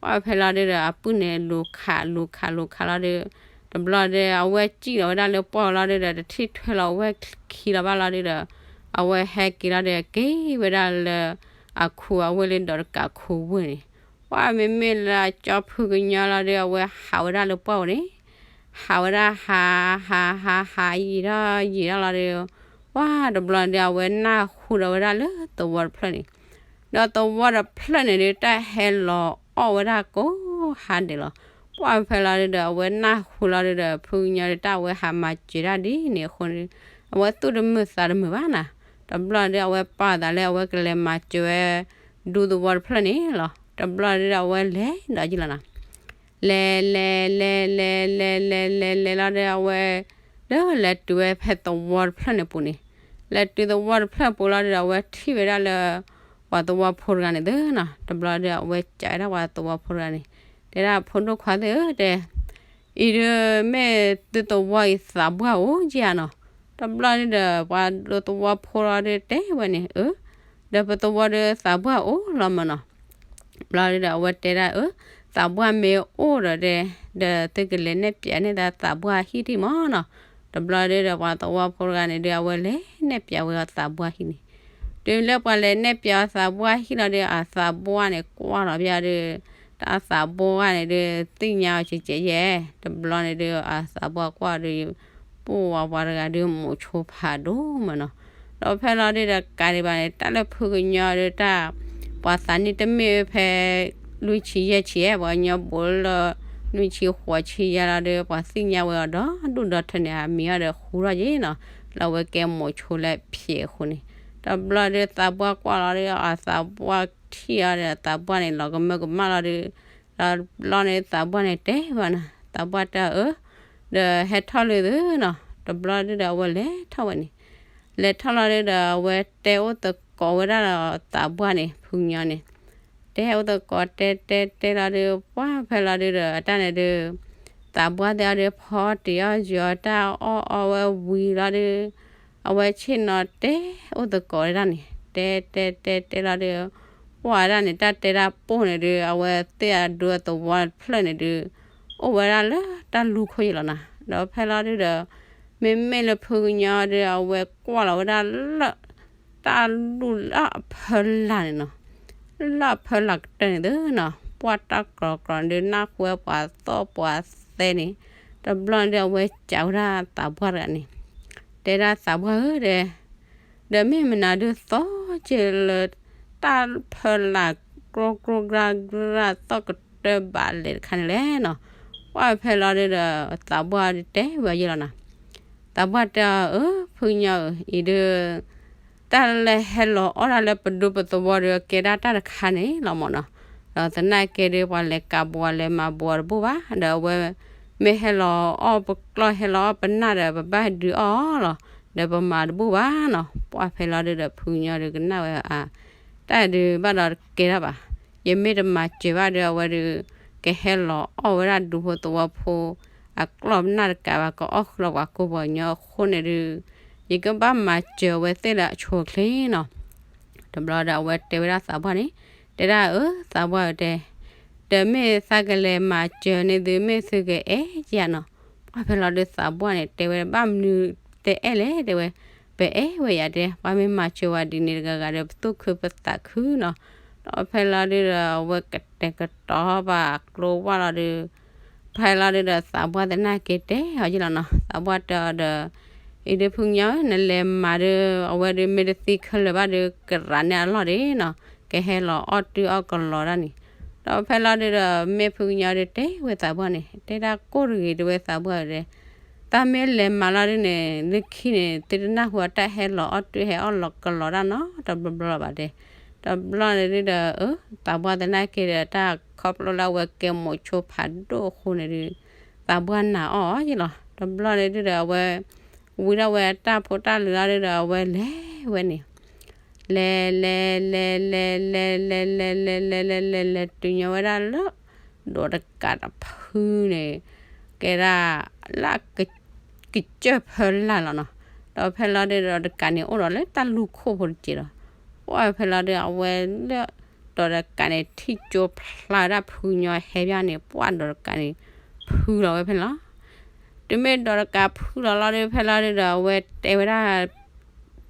ပှၢ်ဖဲလီၤဒုးဒီး အပုၢ်န့ၣ် လူၤခး လူၤခး လူၤခးလီၤဒုး, တဘျီဒုး အဝဲစံၣ်လီၤဝဲဒၣ်လၢပှၢ်ပူၤလီၤဒုးဒီး တထံၣ်ထွဲလီၤဝဲခံလီၤဘၣ်လီၤဒုးဒီး, အဝဲဟဲက့ၤလီၤဒီး က့ၤဝဲဒၣ်လၢ အခူအဝ့ၢ်လၢဒီးတကးခူဝ့ၢ်န့ၣ်, ပှၢ်မ့မ့ၢ်လၢအကၠီဖုကညီလီၤဒုး အဝဲဟးဝဲဒၣ်လၢပှၢ်ပူၤန့ၣ်, ဟးဝဲဒၣ်ဟး ဟး ဟး ဟး ယံာ်ထီၣ်ယံာ်ထီၣ်လီၤဒုး, ပှၢ်တဘျီဒုး အဝဲနၢ်ဟူဒီးဝဲဒၣ်လၢသဝီတဖျၢၣ်န့ၣ်, ဒီးသဝီတဖျၢၣ်န့ၣ်ဒုး တၢ်ဟဲလီၤအီၣ်ဝဲဒၣ်ကိးဟါဒဲးလီၤ. ပှၢ်ဖဲလီၤဒုးဒီး အဝဲနၢ်ဟူလီၤဒုးဒီး ဖုကညီဒုး တၢ်အဝဲဟးမၤစၢၤဒၣ်ဒ်န့ၣ်အဃိန့ၣ်, အဝဲသူၣ်တမုာ်သးတမုာ်ဘၣ်နီၤ. တဘျီဒုး အဝဲပာ်သးလၢအဝဲကလဲၤမၤစၢၤဝဲ ဒူသဝီတဖျၢၣ်န့ၣ်လီၤ. တဘျီဒုးဒီး အဝဲလဲၤဒီးယံၤလီၤနီၤ. လဲၤ လဲၤ လဲၤ လဲၤ လဲၤ လဲၤ လဲၤ လဲၤလီၤဒီး အဝဲ ဒီးလဲၤတုၤဝဲဖဲသဝီတဖျၢၣ်န့ၣ်ပူၤန့ၣ်, လဲၤတုၤသဝီတဖျၢၣ်ပူၤလီၤဒုးဒီး အဝဲထံၣ်ဝဲဒၣ်လၢ ပှၤသဝီဖိတဂၤန့ၣ်သ့နီၤ. တဘျီဒုး အဝဲကးဝဲဒၣ်ပှၤသဝီဖိတဂၤန့ၣ်, တဲဒၣ်ဖိဒိၣ်ခွါသ့ၣ်ဧၢတဲ, အံၤဒုးမ့ၢ်သုသဝီအံၤသးပှၢ်အိၣ်ဧါနီၤ. တဘျီဒုးဒီး ပှၤဒိသဝီဖိလီၤဒုးတဲဝဲန့ၣ်, အၢ, ဒီးပသဝီဒုးသးပှၢ်အိၣ်လီၤမးနီၤ. တဘျီဒုးဒီး အဝဲတဲဒၣ်အၢ, သးပှၢ်မ့ၢ်အိၣ်ဒီးတဲ, ဒီးသုကလဲၤနဲၣ်ပၠးန့ၢ်သးသးပှၢ်ဟံၣ်ထံၣ်မးနီၤ. တဘျီဒုးဒီး ပှၤသဝီဖိတဂၤန့ၣ်ဒုး အဝဲလဲၤနဲၣ်ပၠးဝဲအီၤသးပှၢ်ဟံၣ်န့ၣ်, တုၤလၢပှၤလဲၤနဲၣ်ပၠးအသးပှၢ်ဟံၣ်လီၤဒီး အသးပှၢ်န့ၣ်ကွၢ်လီၤဖဲအီၤဒီး တၢ်သးပှၢ်န့ၣ်ဒီး သ့ၣ်ညါအီၤကဲကဲယဲၢ်, တဘျီန့ၣ်ဒီး အသးပှၢ်ကွၢ်ဒီး ပှၢ်ဝဲပှၤတဂၤဒီး မိးဆိဖးဒိၣ်မးနီၤ. ဒီးဖဲလီၤဒုးဒီးကးဒံးဘၣ်န့ၣ် တၢ်လၢဖုကညီဒီးတၢ် ပှၤသးနံၣ်တမ့ၢ်ဖဲ လွံၢ်ဆံယဲၢ်ဆံဧါ, ပှၤကညီဘူးလၢ လွံၢ်ဆံဃိးဆံယဲၢ်လီၤဒီး ပှၤသ့ၣ်ညါဝဲအီၤဒီးဒိၣ်ဒီးထၢန့ၣ် အမံၤအီၤဒီးဃူထီၣ်က့ၤနီၤ, လၢအဝဲကဲမိးဆိလၢဖျဲးအဃိန့ၣ်, တဘျီဒီးသးပှၢ်ကွၢ်လီၤဒီး အသးပှၢ်ထံၣ်အီၤဒီး သးပှၢ်န့ၣ် လီၤကမၢကမၣ်လီၤဒီး တဘျီန့ၣ်သးပှၢ်န့ၣ်တဲဝဲနီၤ, သးပှၢ်တဲအီၤ အၢ ဒီးဟဲထီၣ်လၢသုနီၤ, တဘျီဒုးဒီးအဝဲလဲၤထီၣ်ဝဲန့ၣ်, လဲၤထီၣ်လီၤဒုးဒီး အဝဲတဲအိၣ်သကိးဝဲဒၣ်ဒီးသးပှၢ်န့ၣ် ဖုကညီန့ၣ်, တဲအိၣ်သကိးတဲတဲတဲလီၤဒုး ပှၢ်ဖဲလီၤဒုးဒီး အတၢ်န့ၣ်ဒုး သးပှၢ်သ့ၣ်အီၤဒုး ဖီတံၢ်အီၣ်ယီၤတၢ်အီၣ်အီဝဲဝံၤလီၤဒုး အဝဲဆ့ၣ်နီၤတဲအိၣ်သကိးဝဲဒၣ်န့ၣ် တဲတဲတဲတဲလီၤဒုး ပှၢ်ဝဲဒၣ်န့ၣ် တၢ်တဲတၢ်ပိၢ်န့ၣ်ဒုး အဝဲသ့ၣ်အဒူသဝီတဖျၢၣ်န့ၣ်ဒုး အိၣ်ဝဲဒၣ်လၢတၢ်လူၢ်ခိၣ်ယံလီၤနီၤ, ဒီးဖဲလီၤဒုးဒီး မ့မ့ၢ်လၢဖုကညီဒုး အဝဲကွၢ်လီၤဝဲဒၣ်လၢ တၢ်လူၢ်လၢအဖၢလာ်န့ၣ်နီၤ, လၢအဖၢလာ်ကတၢၢ်န့ၣ်သုနီၤ ပှၢ်တၢ်ကြီကြီန့ၣ်ဒုး နၢ်ဟူဝဲပှၤသီၣ်ပှၤသဲန့ၣ်, တဘျီန့ၣ်ဒုး အဝဲစံးဝဲဒၣ်သးပှၢ်တဂၤန့ၣ်, တဲဒၣ်သးပှၢ်ဧၢ တဲ ဒီးမ့ၢ်မနုၤဒုးသီက့ၤလၢ တၢ်ဖၢလာ်ကြီကြီကြီကြီ သီၣ်ကတၢၢ်ဘၣ်လဲၤတခါန့ၣ်လဲၣ်နီၤ, ပှၢ်ဖဲလီၤဒုးဒီး သးပှၢ်ဒုးတဲဝဲယဲၢ်လီၤနီၤ, သးပှၢ်တဲအီၤ အၢ ဖုကညီဧၢ အံၤဒုး တၢ်လၢဟဲလီၤအီၣ်တၢ်လၢပဒူပသဝီဒီး ကဲဒၣ်တၢ်တခါန့ၣ်လီၤမၢ်နီၤ, ဒီးသနာ်က့ဒုး ပှၤလဲၤကးဘှီလဲၤမၤဘှီတဘူၣ်ဘၣ်, ဒီးအဝဲ မ့ၢ်ဟဲလီၤအီၣ်ပကျီၢ်ဟဲလီၤအီၣ်ပနၢ်ဒီး ပဘၣ်ဒုးအီၣ်အီၤလီၤ, ဒီးပမၤတဘူၣ်ဘၣ်နီၤ, ပှၢ်ဖဲလီၤဒုးဒီး ဖုကညီဒုးကနၣ်ဝဲအါ တၢ်ဒုးဘၣ်ဒီးတကဲထီၣ်ဘၣ်, ယမ့ၢ်တမၤစၢၤဘၣ်ဒီး အဝဲဒုး ကဟဲလီၤအီၣ်ဝဲဒၣ်ဒူဖိသဝီဖိ အကျီၢ်ပနၢ်တကးဘၣ် ကအီၣ်ဃုာ်လီၤပှၤကိးပှၤကညီအဃိန့ၣ်ဒုး ယကဘၣ်မၤစၢၤအဝဲသ့ၣ်လၢအဆိအချ့နီၤ, တဘျီဒီးအဝဲတဲဝဲဒၣ်သးပှၢ်န့ၣ်, တဲဒၣ်အၢ သးပှၢ်ဧၢ တဲ, ဒီးမ့ၢ်သးကလဲၤမၤစၢၤန့ၣ်သု မ့ၢ်သုကအဲၣ်ယၤနီၤ, ပှၢ်ဖဲလီၤဒုးသးပှၢ်န့ၣ် တဲဝဲဘၣ်မနုၤတအဲၣ်လဲၣ် တဲဝဲ, ပအဲၣ်ဝဲယၤတဲ ပှၤမ့ၢ်မၤစၢၤဝဲဒ်န့ၣ်တဂၤဂၤဒီး ပသူၣ်ခုပသးခုနီၤ, ဒီးဖဲလီၤဒုးဒီး အဝဲကတဲာ်ကတီၤဘၣ်ကျိဝဲလီၤဒုး ဖဲလီၤဒုးဒီးသးပှၢ်သနာ်က့တဲအီၤယဲၢ်လီၤနီၤ, သးပှၢ်တဲအီၤဒီး အံၤဒုးဖုကညီ နလဲၤမၤဒုး အဝဲဒုးမ့ၢ်တသံခဲလၢာ်ဘၣ်ဒုး ကရၤန့ၢ်အလီၢ်ဒံးနီၤ, ကဟဲလီၤအီၣ်တုၤအီၣ်ကလီတၢ်န့ၣ်, ဒီးဖဲလီၤဒုးဒီး မ့ၢ်ဖုကညီဒုးတဲဝဲသးပှၢ်န့ၣ် တဲဒၣ်ကိၢ်တဂ့ၤတဲဝဲသးပှၢ်တဲ တၢ်မ့ၢ်လဲၤမၤလီၤဒုးန့ၣ် လၢခံန့ၣ် သုတနၢ်ဟူအတၢ်ဟဲလီၤအီၣ်တုၤဟဲအီၣ်လီၤကလီတၢ်နီတဘျီဘျီလၢၤဘၣ်တဲ, တဘျီန့ၣ်ဒုးဒီး အၢ သးပှၢ်သနာ်က့ဒီး တၢ်ခီဖျိလၢအဝဲကဲမိးဆိဖးဒိၣ်အဃိန့ၣ်ဒုး သးပှၢ်နာ်အီၤယဲၢ်လီၤ, တဘျီန့ၣ်ဒုးဒီး အဝဲ ဝံထီၣ်ဝဲတၢ်ဖိတၢ်လံၤလီၤဒုးဒီး အဝဲလဲၤဝဲန့ၣ် လဲၤလဲၤလဲၤလဲၤလဲၤလဲၤလဲၤလဲၤလဲၤလဲၤလဲၤလဲၤ တုၤညီဝဲဒၣ်လၢ ဒိးတကးတဖုန့ၣ် ကဲဒၣ် လၢ ကစၢၢ်ဖၢလာ်လီၤနီၤ, ဒီးဖဲလီၤဒုးဒီးတကးန့ၣ် အိၣ်ဒီးလၢတၢ်လူၢ်ခိၣ်ဖိတစဲးလီၤ, ပှၢ်ဖဲလီၤဒုး အဝဲလၢ ဒိးတကးန့ၣ် ထံၣ်ကၠိဖျါဝဲဒၣ်ဖုကညီဟဲဘၣ်န့ၣ် ပှၢ်ဒိးတကးန့ၣ် ဖုလီၤဝဲဖဲန့ၣ်လီၤ တုၤမ့ၢ်ဒိးတကးဖုလီၤလီၤဒုး ဖဲလီၤဒုးဒီး အဝဲတဲဝဲဒၣ်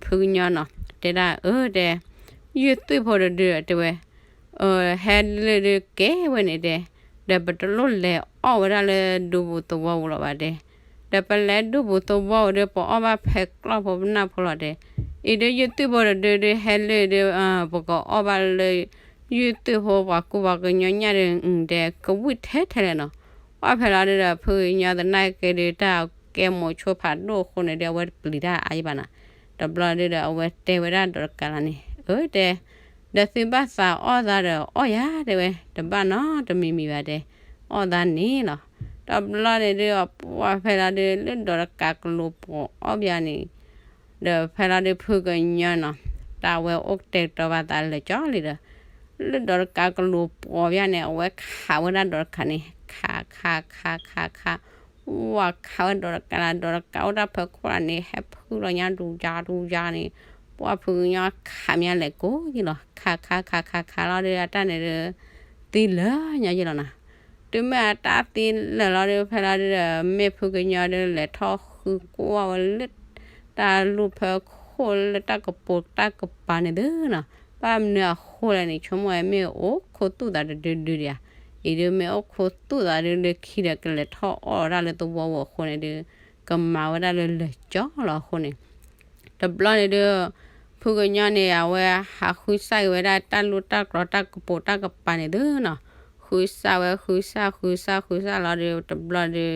ဖုကညီနီၤ, တဲဒၣ်အၢတဲ ယုၢ်သွံၣ်ဖိတဒုတဲဝဲ ဟဲလၢဒုးကဲဝဲန့ၣ်တဲ, ဒီးပတလိၣ်လဲၤအီၣ်ဝဲဒၣ်လၢဒူပူၤသဝီပူၤလီၤဘၣ်တဲ, ဒီးပလဲၤဒူပူၤသဝီပူၤဒီး ပအီၣ်ဘၣ်ဖဲကျီၢ်ဖိပနၢ်ဖိလီၤတဲ, အံၤဒုးယုၢ်သွံၣ်ဖိတဒုဒုးဟဲလၢဒုး ပကအီၣ်ဘၣ်လၢ ယုၢ်သွံၣ်ဖိပှၤကူပှၤကညီညၣ်ဒုး တဲ ကဝံၣ်ထဲထဲလဲၣ်နီၤ, ပှၢ်ဖဲလီၤဒုးဒီး ဖုကညီသနာ်က့ဒုး တၢ်ကဲမိးဆိဖးဒိၣ်အဃိန့ၣ်ဒုး အဝဲတပျံၤတၢ်အါယဘၣ်နီၤ, တဘျီဒုးဒီး အဝဲတဲဝဲဒၣ်ဒိးတကးလီၤန့ၣ် အၢတဲ ဒီးသုဘၣ်သးအီၣ်သးဒီးအီၣ်ယၤတဲဝဲ တဘၣ်နီတမံၤမံၤဘၣ်တဲ, အီၣ်သးန့ၣ်လီၤ, တဘျီန့ၣ်ဒုး ပှၢ်ဖဲလီၤဒုး လၢဒိးတကးကလိၤပှီၤအီၣ်ဘၣ်န့ၣ် ဒီးဖဲလီၤဒုးဖုကညီနီၤ, တၢ်ဝဲအိၣ်ကတဲာ်ကတီၤဘၣ်သးလၢာ်ကၠီလံဒီး လၢဒိးတကးကလိၤပှီၤဘၣ်န့ၣ် အဝဲခးဝဲဒၣ်ဒိးတကးန့ၣ် ခးခးခးခးခး ဝဲခးဝဲဒိးတကးလၢ ဒိးတကးအိၣ်တၢ်ဖၢခိၣ်လီၤန့ၣ် ဟဲဖုလီၤညါဒူယါဒူယါန့ၣ်, ပှၢ်ဖုကညီခးမးလဲၤကိးယံလီၤ, ခးခးခးခးခးလီၤဒုး အတၢ်န့ၣ်ဒုး သံလၢာ်ညါယံလီၤနီၤ, တုၤမ့ၢ်အတၢ်သံလၢာ်လီၤဒုး ဖဲလီၤဒုးဒီး မ့ၢ်ဖုကညီဒုး လဲၤထီၣ်ဃုကွၢ်ဝဲလၢ တၢ်လူၢ်ဖၢခိၣ် အိၣ်လၢတၢ်ကပိာ်တၢ်ကပၤန့ၣ်သုနီၤ, ဘၣ်မနုၤအဃိလဲၣ်န့ၣ် ဆိကမိၣ်ဝဲမ့ၢ်အိၣ်ခိးသူၣ်သးတဒုဒုဒံးဧါ, အံၤဒုးမ့ၢ်အိၣ်ခိးသူၣ်သးဒုးလၢခံဒီး ကလဲၤထီၣ်အီၣ်ဝဲဒၣ်လၢသဝီပူၤအဃိန့ၣ်ဒုး ကမၤဝဲဒၣ်လၢလၢာ်ကၠီလီၤအဃိန့ၣ် တဘျီန့ၣ်ဒုး ဖုကညီန့ၣ် အဝဲဟးဃုစၢ်က့ၤဝဲဒၣ်တၢ်လူၢ်တၢ်ကျီတၢ်ကပိာ်တၢ်ကပၤန့ၣ်သုနီၤ, ဃုစၢ်ဝဲ ဃုစၢ် ဃုစၢ် ဃုစၢ်လီၤဒီး တဘျီဒီး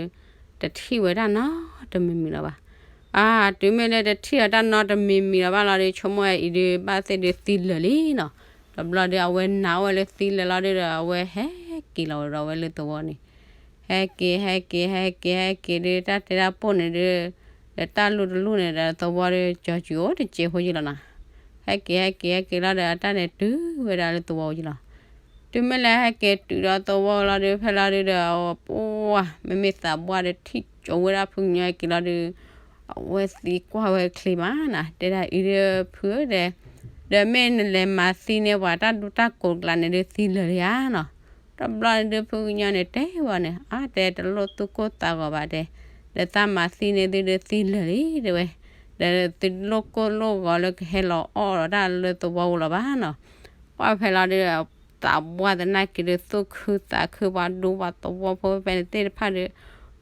တထံၣ်ဝဲဒၣ်နီတမံၤမံၤလၢၤဘၣ်. အါ တုၤမ့ၢ်လၢတထံၣ်ဒီးတၢ်နီတမံၤမံၤလၢၤဘၣ်လီၤဒီး ဆိကမိၣ်ဝဲအံၤဒုး ဘၣ်သ့ၣ်ဒုးသံလၢာ်လံနီၤ, တဘျီဒီး အဝဲနာ်အိၣ်ဝဲလၢသံလၢာ်လီၤဒုးဒီး အဝဲဟဲက့ၤလီၤဝဲဒီးအဝဲလၢသဝီန့ၣ် ဟဲက့ၤ ဟဲက့ၤ ဟဲက့ၤ ဟဲက့ၤဒုး တၢ်တဲတၢ်ပိၢ်န့ၣ်ဒုး ဒီးတၢ်လူၢ်တလူၢ်န့ၣ်ဒီး သဝီဒီး ကၠီၤစူၤအိၣ်တစဲးဖိယံလီၤနီၤ. ဟဲက့ၤ ဟဲက့ၤ ဟဲက့ၤလီၤဒီး အတၢ်န့ၣ်တုၤဝဲဒၣ်လၢသဝီယံလီၤ. တုၤမ့ၢ်လၢဟဲက့ၤတုၤဒီးသဝီလီၤဒုး ဖဲလီၤဒုးဒီး ပှၢ် မ့မ့ၢ်သးပှၢ်ဒီး ထံၣ်ကၠိဝဲဒၣ်ဖုကညီဟဲက့ၤလီၤဒုး အဝဲသံကွၢ်ဝဲချ့မးနီၤ, တဲဒၣ်အံၤဒုး ဖုဧၢဒီး ဒီးမ့ၢ်နလဲၤမၤသံန့ၢ်ပှၤတၢ်ဒူတၢ်ကိးကျါန့ၣ်ဒုး သံလၢာ်လံဧါနီၤ. တဘျီန့ၣ်ဒုး ဖုကညီန့ၣ်တဲဝဲန့ၣ် အါ တဲတလိၣ်သူၣ်ကိၢ်သးဂီၤဘၣ်တဲ, ဒီးသးမၤသံန့ၢ်သုဒုးသံလၢာ်လံတဲဝဲ, ဒီးသုလိၣ်ကိၢ်လိၣ်ဂီၤလၢကဟဲလီၤအီၣ်ဒီးတၢ်လၢသဝီပူၤလီၤဘၣ်နီၤ. ပှၢ်ဖဲလီၤဒုး သးပှၢ်သနာ်က့ဒုး သူၣ်ခုသးခု ပှၤဒူပှၤသဝီဖိဖဲန့ၣ်သ့ၣ်တဖၣ်ဒီး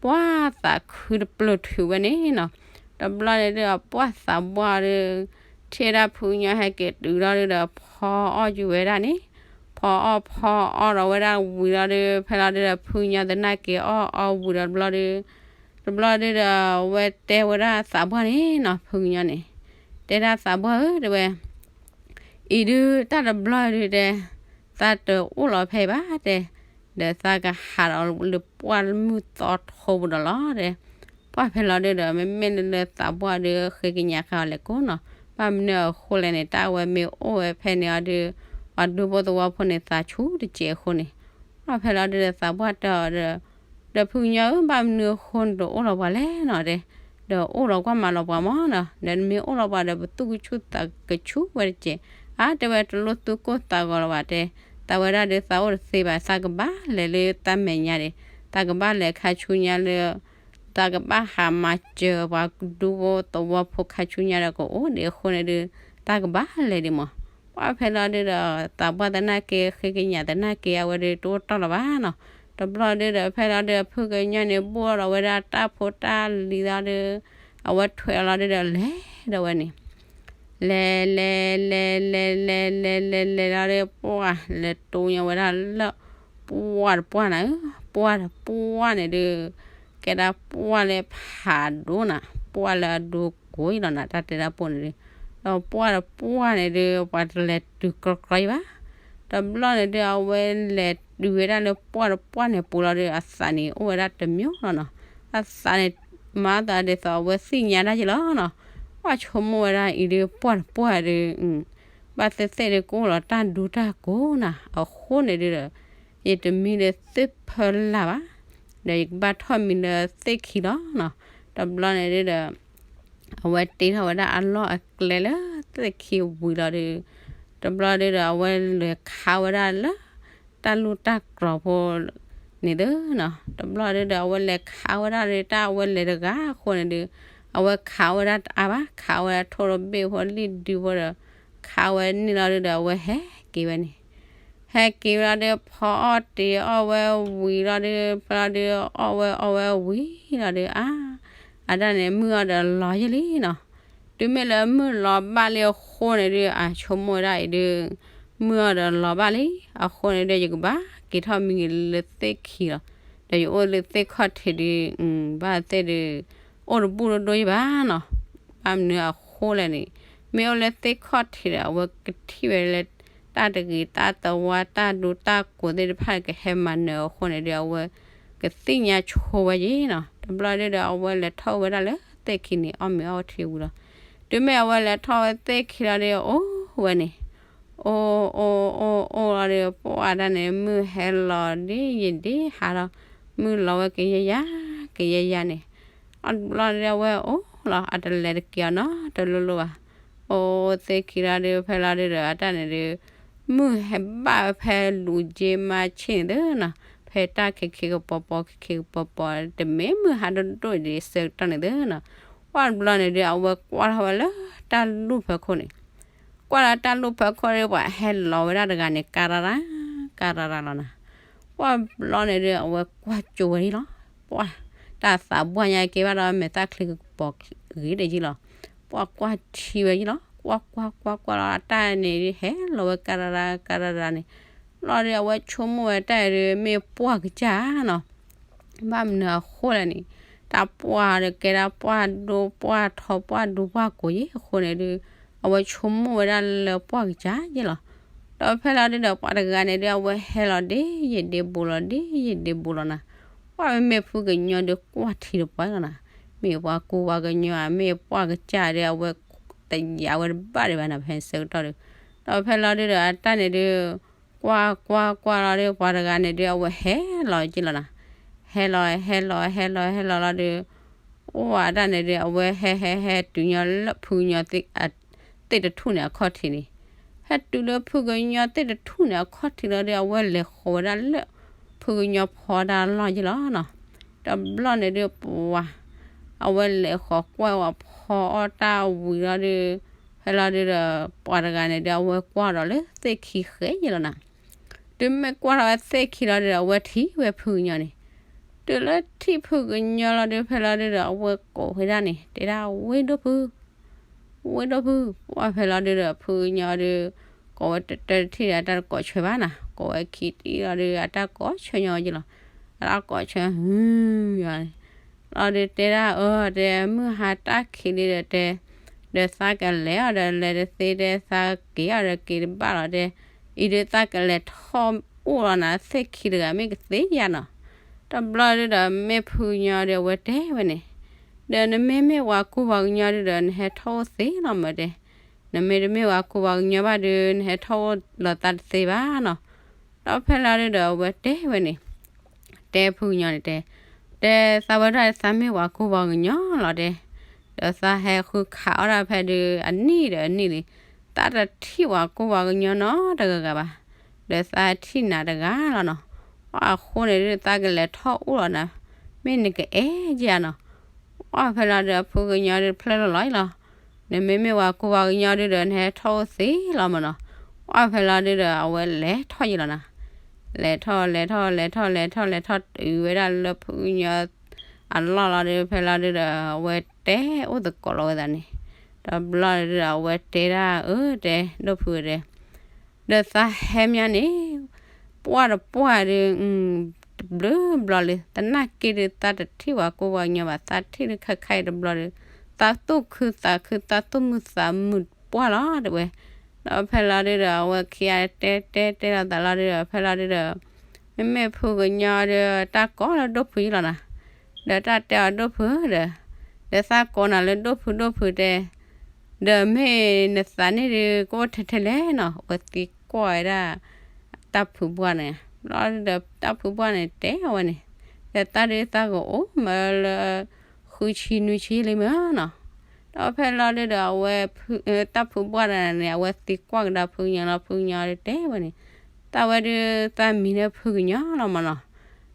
ပှၢ်သးခုတပျၢၤထုးဝဲန့ၣ်နီၤ. တဘျီန့ၣ်ဒုး ပှၢ်သးပှၢ်ဒုး ထံၣ်ဝဲဒၣ်ဖုကညီဟဲက့ၤတုၤလီၤဒုးဒီး ဖီအီၣ်ကွံာ်ဝဲဒၣ်န့ၣ်, ဖီအီၣ်ဖီအီၣ်ဒီးဝဲဒၣ်ဝံၤလီၤဒုး ဖဲလီၤဒုးဒီး ဖုကညီသနာ်က့အီၣ်အီၣ်ဝံၤဒီးတဘျီဒုး တဘျီဒုးဒီး အဝဲတဲဝဲဒၣ်သးပှၢ်န့ၣ်နီၤ ဖုကညီန့ၣ်, တဲဒၣ်သးပှၢ်ဧၢ တဲဝဲ အံၤဒုးတၢ်တဘျီဒုးတဲ သးတအိၣ်လီၤဖဲဘၣ်တဲ, ဒီးသးကဟးဒီးလၢပှၢ်မုၢ်သီထိပူၤဒီးလီၤတဲ. ပှၢ်ဖဲလီၤဒုးဒီး မ့မ့ၢ်လၢသးပှၢ်ဒုး ဃ့ကညးဃာ်အီၤလဲၣ်ကိးနီၤ, ဘၣ်မနုၤအဃိလဲၣ်န့ၣ် တၢ်အဝဲမ့ၢ်အိၣ်ဝဲဖဲန့ၣ်အီၤဒုး ပှၤဒူဖိသဝီဖိန့ၣ် သးဆူၣ်တစဲးအဃိန့ၣ် ပှၢ်ဖဲလီၤဒုးဒီးသးပှၢ်တဲအီၤဒီး ဒီးဖုကညီဧၢ ဘၣ်မနုၤအဃိနတအိၣ်လီၤပှၤလဲၣ်နီၤတဲ, ဒီးအိၣ်လီၤကွၢ်မၤလီၤပှၤမၢ်နီၤ, ဒီးနမ့ၢ်အိၣ်လီၤပှၤဒီး ပသူၣ်ကဆူၣ်သးကဆူၣ်ဝဲတစဲး, အါ တဲဝဲတလိၣ်သူၣ်ကိၢ်သးဂီၤလီၤဘၣ်တဲ, သးဝဲဒၣ်ဒီးသးအိၣ်တသ့ဘၣ်, သးကဘၣ်လဲၤလၢတၢ်မဲာ်ညါဒံး, သးကဘၣ်လဲၤခါဆူညါလၢ သးကဘၣ်ဟးမၤစၢၤပှၤဒူဖိသဝီဖိခါဆူညါဒီး ကအိၣ်ဒံးအဃိန့ၣ်ဒုး သးကဘၣ်လဲၤဒံးမၢ်. ပှၢ်ဖဲလီၤဒုးဒီး သးပှၢ်သနာ်က့ ဃ့ကညးသနာ်က့ အဝဲဒုးတအိၣ်တီၢ်လၢၤဘၣ်နီၤ. တဘျီဒုးဒီး ဖဲလီၤဒုး ဖုကညီန့ၣ် ဘိၣ်ထီၣ်ဒီးဝဲဒၣ်တၢ်ဖိတၢ်လံၤလီၤဒုး အဝဲထွဲအီၤလီၤဒုးဒီး လဲၤဒီးဝဲန့ၣ် လဲၤလဲၤလဲၤလဲၤလဲၤလဲၤလဲၤလဲၤလီၤဒီး ပှၢ်လဲၤတိညါဝဲဒၣ်လၢ ပှၢ်တပှၢ်နၤဧၢ, ပှၢ်တပှၢ်န့ၣ်ဒုး ကဲဒၣ်ပှၢ်လၢဖးဒိၣ်နၤ, ပှၢ်လၢအဒိကိးအံၤလီၤနၤ, တၢ်တဲတၢ်ပိၢ်န့ၣ်ဒုး, ဒီးပှၢ်တပှၢ်န့ၣ်ဒုး ပှၤတလဲၤတုၤကြီကြီအံၤဘၣ်. တဘျီန့ၣ်ဒုး အဝဲလဲၤတုၤဝဲဒၣ်လၢပှၢ်တပှၢ်န့ၣ်ပူၤလီၤဒီး အသးန့ၣ်အိၣ်ဝဲဒၣ်တမံၤလီၤနီၤ, အသးန့ၣ် မၤသးဒ်သိးအဝဲသ့ၣ်ညါတၢ်ယံလီၤနီၤ. ပှၢ်ဆိကမိၣ်ဝဲဒၣ်အံၤဒုး ပှၢ်တပှၢ်ဒုး ဘၣ်သ့ၣ်သ့ၣ်ဒုးကအိၣ်လီၤတၢ်ဒူတၢ်ကိးနၤ, အဃိန့ၣ်ဒုးဒီး ယတမံလၢသ့ၣ်ဖၢလၢ်ဘၣ်, ဒီးယကဘၣ်ထီၣ်မံလၢသ့ၣ်ခံလီၤနီၤ. တဘျီန့ၣ်ဒုးဒီး အဝဲတ့ထီၣ်ဝဲဒၣ်အလီၢ်အကျဲလၢသ့ၣ်ခံဝံၤလီၤဒီး တဘျီဒုးဒီး အဝဲလဲၤခးဝဲဒၣ်လၢ တၢ်လူၢ်တၢ်ကြီၤဖိန့ၣ်သုနီၤ. တဘျီဒုးဒီး အဝဲလဲၤခးဝဲဒၣ်ဒီး တၢ်အဝဲလဲၤတဂၤအဃိန့ၣ်ဒုး အဝဲခးဝဲဒၣ်တအါဘၣ်, ခးဝဲဒၣ်ထိၣ်တဘ့ၣ်ဖိလံၣ်ဒုဖိဒီး ခးဝဲန့ၣ်လီၤဒုးဒီး အဝဲဟဲက့ၤဝဲန့ၣ် ဟဲက့ၤဝဲလီၤဒီး ဖီအီၣ်တ့ၤအီၣ်ဝဲဝံၤလီၤဒီး ဖဲလီၤဒုး အီၣ်ဝဲအီဝဲဝံၤလီၤဒီး အါ အတၢ်န့ၣ် မုၢ်အီၤဒီးလီၤယဲလံနီၤ. တုၤမ့ၢ်လၢမုၢ်လီၤဘၣ်လံအဃိန့ၣ်ဒုး အဆိကမိၣ်ဝဲဒၣ်အံၤဒုး မုၢ်အီၤဒီးလီၤဘၣ်လံ, အဃိန့ၣ်ဒုး ယကဘၣ်က့ၤထီၣ်မံက့ၤလၢသ့ၣ်ခံလီၤ. ဒီးယအိၣ်လၢသ့ၣ်ခီၣ်ထံးဒုး ဘၣ်သ့ၣ်ဒုး အိၣ်တဘူၣ်တဒိယဘၣ်နီၤ. ဘၣ်မနုၤအဃိလဲၣ်န့ၣ် မ့ၢ်အိၣ်လၢသ့ၣ်ခီၣ်ထံးဒီး အဝဲကထံၣ်ဝဲလၢ တၢ်တဂ့ၤတၢ်သဝါ တၢ်ဒူတၢ်ကိးသ့ၣ်တဖၣ်ကဟဲမၤနၢၤအဃိန့ၣ်ဒုး အဝဲကသ့ၣ်ညါဆိဝဲယံၤနီၤ. တဘျီဒုးဒီး အဝဲလဲၤထီၣ်ဝဲဒၣ်လၢသ့ၣ်ခံန့ၣ် အီၣ်မ့ၤအီထံဝံၤလီၤ. တုၤမ့ၢ်အဝဲလဲၤထီၣ်ဝဲသ့ၣ်ခံလီၤဒီး အိၣ်ဝဲန့ၣ် အိၣ်အိၣ်အိၣ်အိၣ်လီၤဒီး ပှၢ်တၢ်န့ၣ် မုၢ်ဟဲလီၤဒ်ယံၤဒ်ဟးဒီး မုၢ်လီၤဝဲကယဲၢ်ယၤ ကယဲၢ်ယၤန့ၣ် အတဘျီဒုး အဝဲအိၣ်လီၤ အတလဲၤတက့ၤအီၤနီတလိၤလိၤဘၣ်. အိၣ်သ့ၣ်ခံလီၤဒုး ဖဲလီၤဒုးဒီး အတၢ်န့ၣ်ဒုး မုၢ်ဟဲဘၣ်ဖဲလူၤက့မါဆ့ၣ်န့ၣ်သုနီၤ, ဖဲတၢ်ခံခံကပီၤပီၤ ခံခံကပီၤပီၤ တမ့ၢ်မုၢ်ဟးဒိၣ်ဒိၣ်ဒံးဆၢကတီၢ်န့ၣ်သုနီၤ. ပှၢ်တဘျီန့ၣ်ဒုး အဝဲကွၢ်ထီၣ်ဝဲလၢတၢ်လူၢ်ဖၢခိၣ်န့ၣ်, ကွၢ်လၢတၢ်လူၢ်ဖၢခိၣ်ဒီး ပှၤဟဲလီၤဝဲဒၣ်တဂၤန့ၣ် ကါရၤရၤ, ကါရၤရၤလီၤနၤ. ပှၢ်တဘျီန့ၣ်ဒုး အဝဲကွၢ်ကၠိဝဲယလီၤ. ပှၢ်တၢ်သးပှၢ်ညါက့ၤဘၣ်ဒီး မဲာ်သၣ်ချံကပီၤဂ့ၤဒဲးယလီၤ. ပှၢ်ကွၢ်ထံဝဲယလီၤ, ကွၢ်ကွၢ်ကွၢ်ကွၢ်လီၤ အတၢ်န့ၣ်ဒုး ဟဲလီၤဝဲကါရၤရၤ ကါရၤရၤန့ၣ်, လီၤဒီး အဝဲဆိကမိၣ်ဝဲတၢ်အံၤဒုး မ့ၢ်ပှၢ်ကစၢ်နီၤ. ဘၣ်မနုၤအဃိလဲၣ်န့ၣ်, တၢ်ပှၢ်ဒီး ကဲဒၣ်ပှၢ်ဒိပှၢ်ထီ ပှၢ်ဒိပှၢ်ကိးယဲၢ်အဃိန့ၣ်ဒုး, အဝဲဆိကမိၣ်ဝဲဒၣ်လၢပှၢ်ကစၢ်ယဲၢ်လီၤ. ဒီးဖဲလီၤဒုးဒီး ပှၤတဂၤန့ၣ်ဒုး အဝဲဟဲလီၤဒ်ယဲၢ်ဒ့ဘူးလီၤ ဒ်ယဲၢ်ဒ့ဘူးလီၤနၤ. ပှၢ်မ့မ့ၢ်ဖုကညီဒုး ကွၢ်ထံတပှၢ်လီၤနၤ. မ့ၢ်ပှၤကူပှၤကညီဧါ မ့ၢ်ပှၢ်ကစၢ်ဒုး အဝဲတယာ်ဝဲတဘၣ်ဒံးဘၣ်နၤ ဖဲန့ၣ်ဆၢကတီၢ်ဒီး, ဒီးဖဲလီၤဒုးဒီး အတၢ်န့ၣ်ဒုး ကွၢ်ကွၢ်ကွၢ်လီၤဒီး ပှၤတဂၤန့ၣ်ဒုး အဝဲဟဲလီၤက့ၤလီၤနၤ. ဟဲလီၤ ဟဲလီၤ ဟဲလီၤ ဟဲလီၤလီၤဒီး အိၣ်ဝဲဒၣ်န့ၣ်ဒုး အဝဲဟဲဟဲဟဲတုၤညီလၢဖုကညီ သ့ၣ်တထူၣ်န့ၣ်အခီၣ်ထံးန့ၣ်, ဟဲတုၤလၢဖုကညီသ့ၣ်တထူၣ်န့ၣ်အခီၣ်ထံးလီၤဒီး အဝဲလဲၤဃီၤဝဲဒၣ်လၢ ဖုကညီဖီတၢ်လီၢ်ယဲၢ်လီၤနီၤ. တဘျီန့ၣ်ဒုး ပှၤ အဝဲလဲၤဃီၤကွၢ်ဝဲဖီအီၣ်တၢ်ဝံၤလီၤဒီး, ဖဲလီၤဒုးဒီး ပှၤတဂၤန့ၣ်ဒုး အဝဲကွၢ်ဒီးလၢသ့ၣ်ခံဃဲယဲၢ်လီၤနၤ. တုၤမ့ၢ်ကွၢ်ထီၣ်ဝဲသ့ၣ်ခံလီၤဒုးဒီး အဝဲထံၣ်ဝဲဖုကညီန့ၣ်, တုၤလၢထံၣ်ဖုကညီလီၤဒုး ဖဲလီၤဒုးဒီး အဝဲကိးဝဲဒၣ်န့ၣ် တဲဒၣ်ဝ့ၢ်ဒိၣ်ဖု ဝ့ၢ်ဒိၣ်ဖု, ပှၢ်ဖဲလီၤဒုးဒီး ဖုကညီဒုး ကိးဝဲတတၢတထံၣ်ဒီး အတၢ်တကိးဆၢဘၣ်နၤ, ကိးဝဲခံထံၣ်လီၤဒုး အတၢ်ကိးဆၢညီယဲၢ်လီၤ. အတၢ်ကိးဆၢ ဟူယၤန့ၣ်, လီၤဒုးတဲဒၣ်အၢ တဲမုၢ်ဟါတၢ်ခံးလံဒီးတဲ, ဒီးသးကလဲၤအီၤဒီးလဲၤတသ့ တဲသးက့ၤအီၤဒီးက့ၤတဘၣ်လီၤတဲ, အံၤဒုးသးကလဲၤထီၣ်အိၣ်လီၤနၤ သ့ၣ်ခံတဂၤမ့ၢ်ကသ့ဧါနီၤ. တဘျီဒုးဒီး မ့ၢ်ဖုကညီဒီး အဝဲတဲဝဲန့ၣ်, ဒီးနမ့မ့ၢ်ပှၤကူပှၤကညီဒုးဒီး နဟဲထီၣ်အိၣ်သ့လီၤမၢ်တဲ, နမ့တမ့ၢ်ပှၤကူပှၤကညီဘၣ်ဒုး နဟဲထီၣ်အိၣ်လီၤသးတသ့ဘၣ်နီၤ. ဒီးဖဲလီၤဒုးဒီး အဝဲတဲဝဲန့ၣ်, တဲဖုကညီန့ၣ်တဲ, တဲသးဝဲဒၣ်သးမ့ၢ်ပှၤကူပှၤကညီလီၤတဲ, ဒီးသးဟဲဃုခးအီၣ်ဒၣ်ဖဲဒုး အနံၣ်ဒီးအနံၣ်လံ, သးတထံၣ်ပှၤကူပှၤကညီနီတဂၤဂၤဘၣ်, ဒီးသးထံၣ်နၤတဂၤလီၤနီၤ. အဃိန့ၣ်ဒုး သးကလဲၤထီၣ်အိၣ်လီၤနၤ, မ့ၢ်နကအဲၣ်က့ၤဧါနီၤ. ပှၢ်ဖဲလီၤဒုး ဖုကညီဒုး ဖျၢၣ်လီၤလီၤအံၤလီၤ. နမ့မ့ၢ်ပှၤကူပှၤကညီဒုးဒီး နဟဲထီၣ်အိၣ်သ့လီၤမၢ်နီၤ. ပှၢ်ဖဲလီၤဒုးဒီး အဝဲလဲၤထီၣ်ယဲၢ်လီၤနၤ. လဲၤထီၣ် လဲၤထီၣ် လဲၤထီၣ် လဲၤထီၣ် လဲၤထီၣ်တုၤဝဲဒၣ်လၢဖုကညီအလီၢ်လီၤဒုး ဖဲလီၤဒုးဒီး အဝဲတဲအိၣ်သကိးလီၤဝဲသးန့ၣ်, တဘျီဒုးဒီး အဝဲတဲဒၣ်အၢတဲ ဒိၣ်ဖုတဲ ဒီးသးဟဲမးန့ၣ်, ပှၢ်တပှၢ်ဒုး, တဘျုးဘျီလံ, သနာ်က့ဒုး သးတထံၣ်ပှၤကူပှၤကညီဘၣ်, သးထံၣ်ဒုးခဲခါအံၤတဘျီဒုး, သးသူၣ်ခုသးခု သးသူၣ်မုာ်သးမုာ်ပှၢ်လီၤတဲဝဲ. ဒီးဖဲလီၤဒုးဒီး အဝဲခံဂၤတဲတဲတဲလီၤသးလီၤဒုးဒီး ဖဲလီၤဒုးဒီး မ့မ့ၢ်ဖုကညီဒီး တၢ်ကိးလၢဒိၣ်ဖုယဲၢ်လီၤနၤ. ဒီးတၢ်တဲအီၤဒိၣ်ဖုဒီး, ဒီးသးကိးနၤလၢဒိၣ်ဖုဒိၣ်ဖုတဲ ဒီးမ့ၢ်နသးန့ၣ်ဒုး ကအိၣ်ထဲထဲလဲၣ်နီၤ, အဝဲသံကွၢ်ဝဲဒၣ် တၢ်ဖုပှၢ်န့ၣ်. ဘျီဒုးဒီး တၢ်ဖုပှၢ်န့ၣ်တဲအဝဲန့ၣ်, ဒီးသးဒုးသးကအိၣ်မးလၢ ဃုဆံနွံဆံလံမၢ်နီၤ. ဒီးဖဲလီၤဒုးဒီး အဝဲ တၢ်ဖုပှၢ်တဂၤန့ၣ် အဝဲသံကွၢ်ကဒါဖုကညီလီၤ, ဖုကညီဒုးတဲဝဲန့ၣ်, သးဝဲဒုးသးမံၤလၢဖုကညီလီၤမၢ်နီၤ.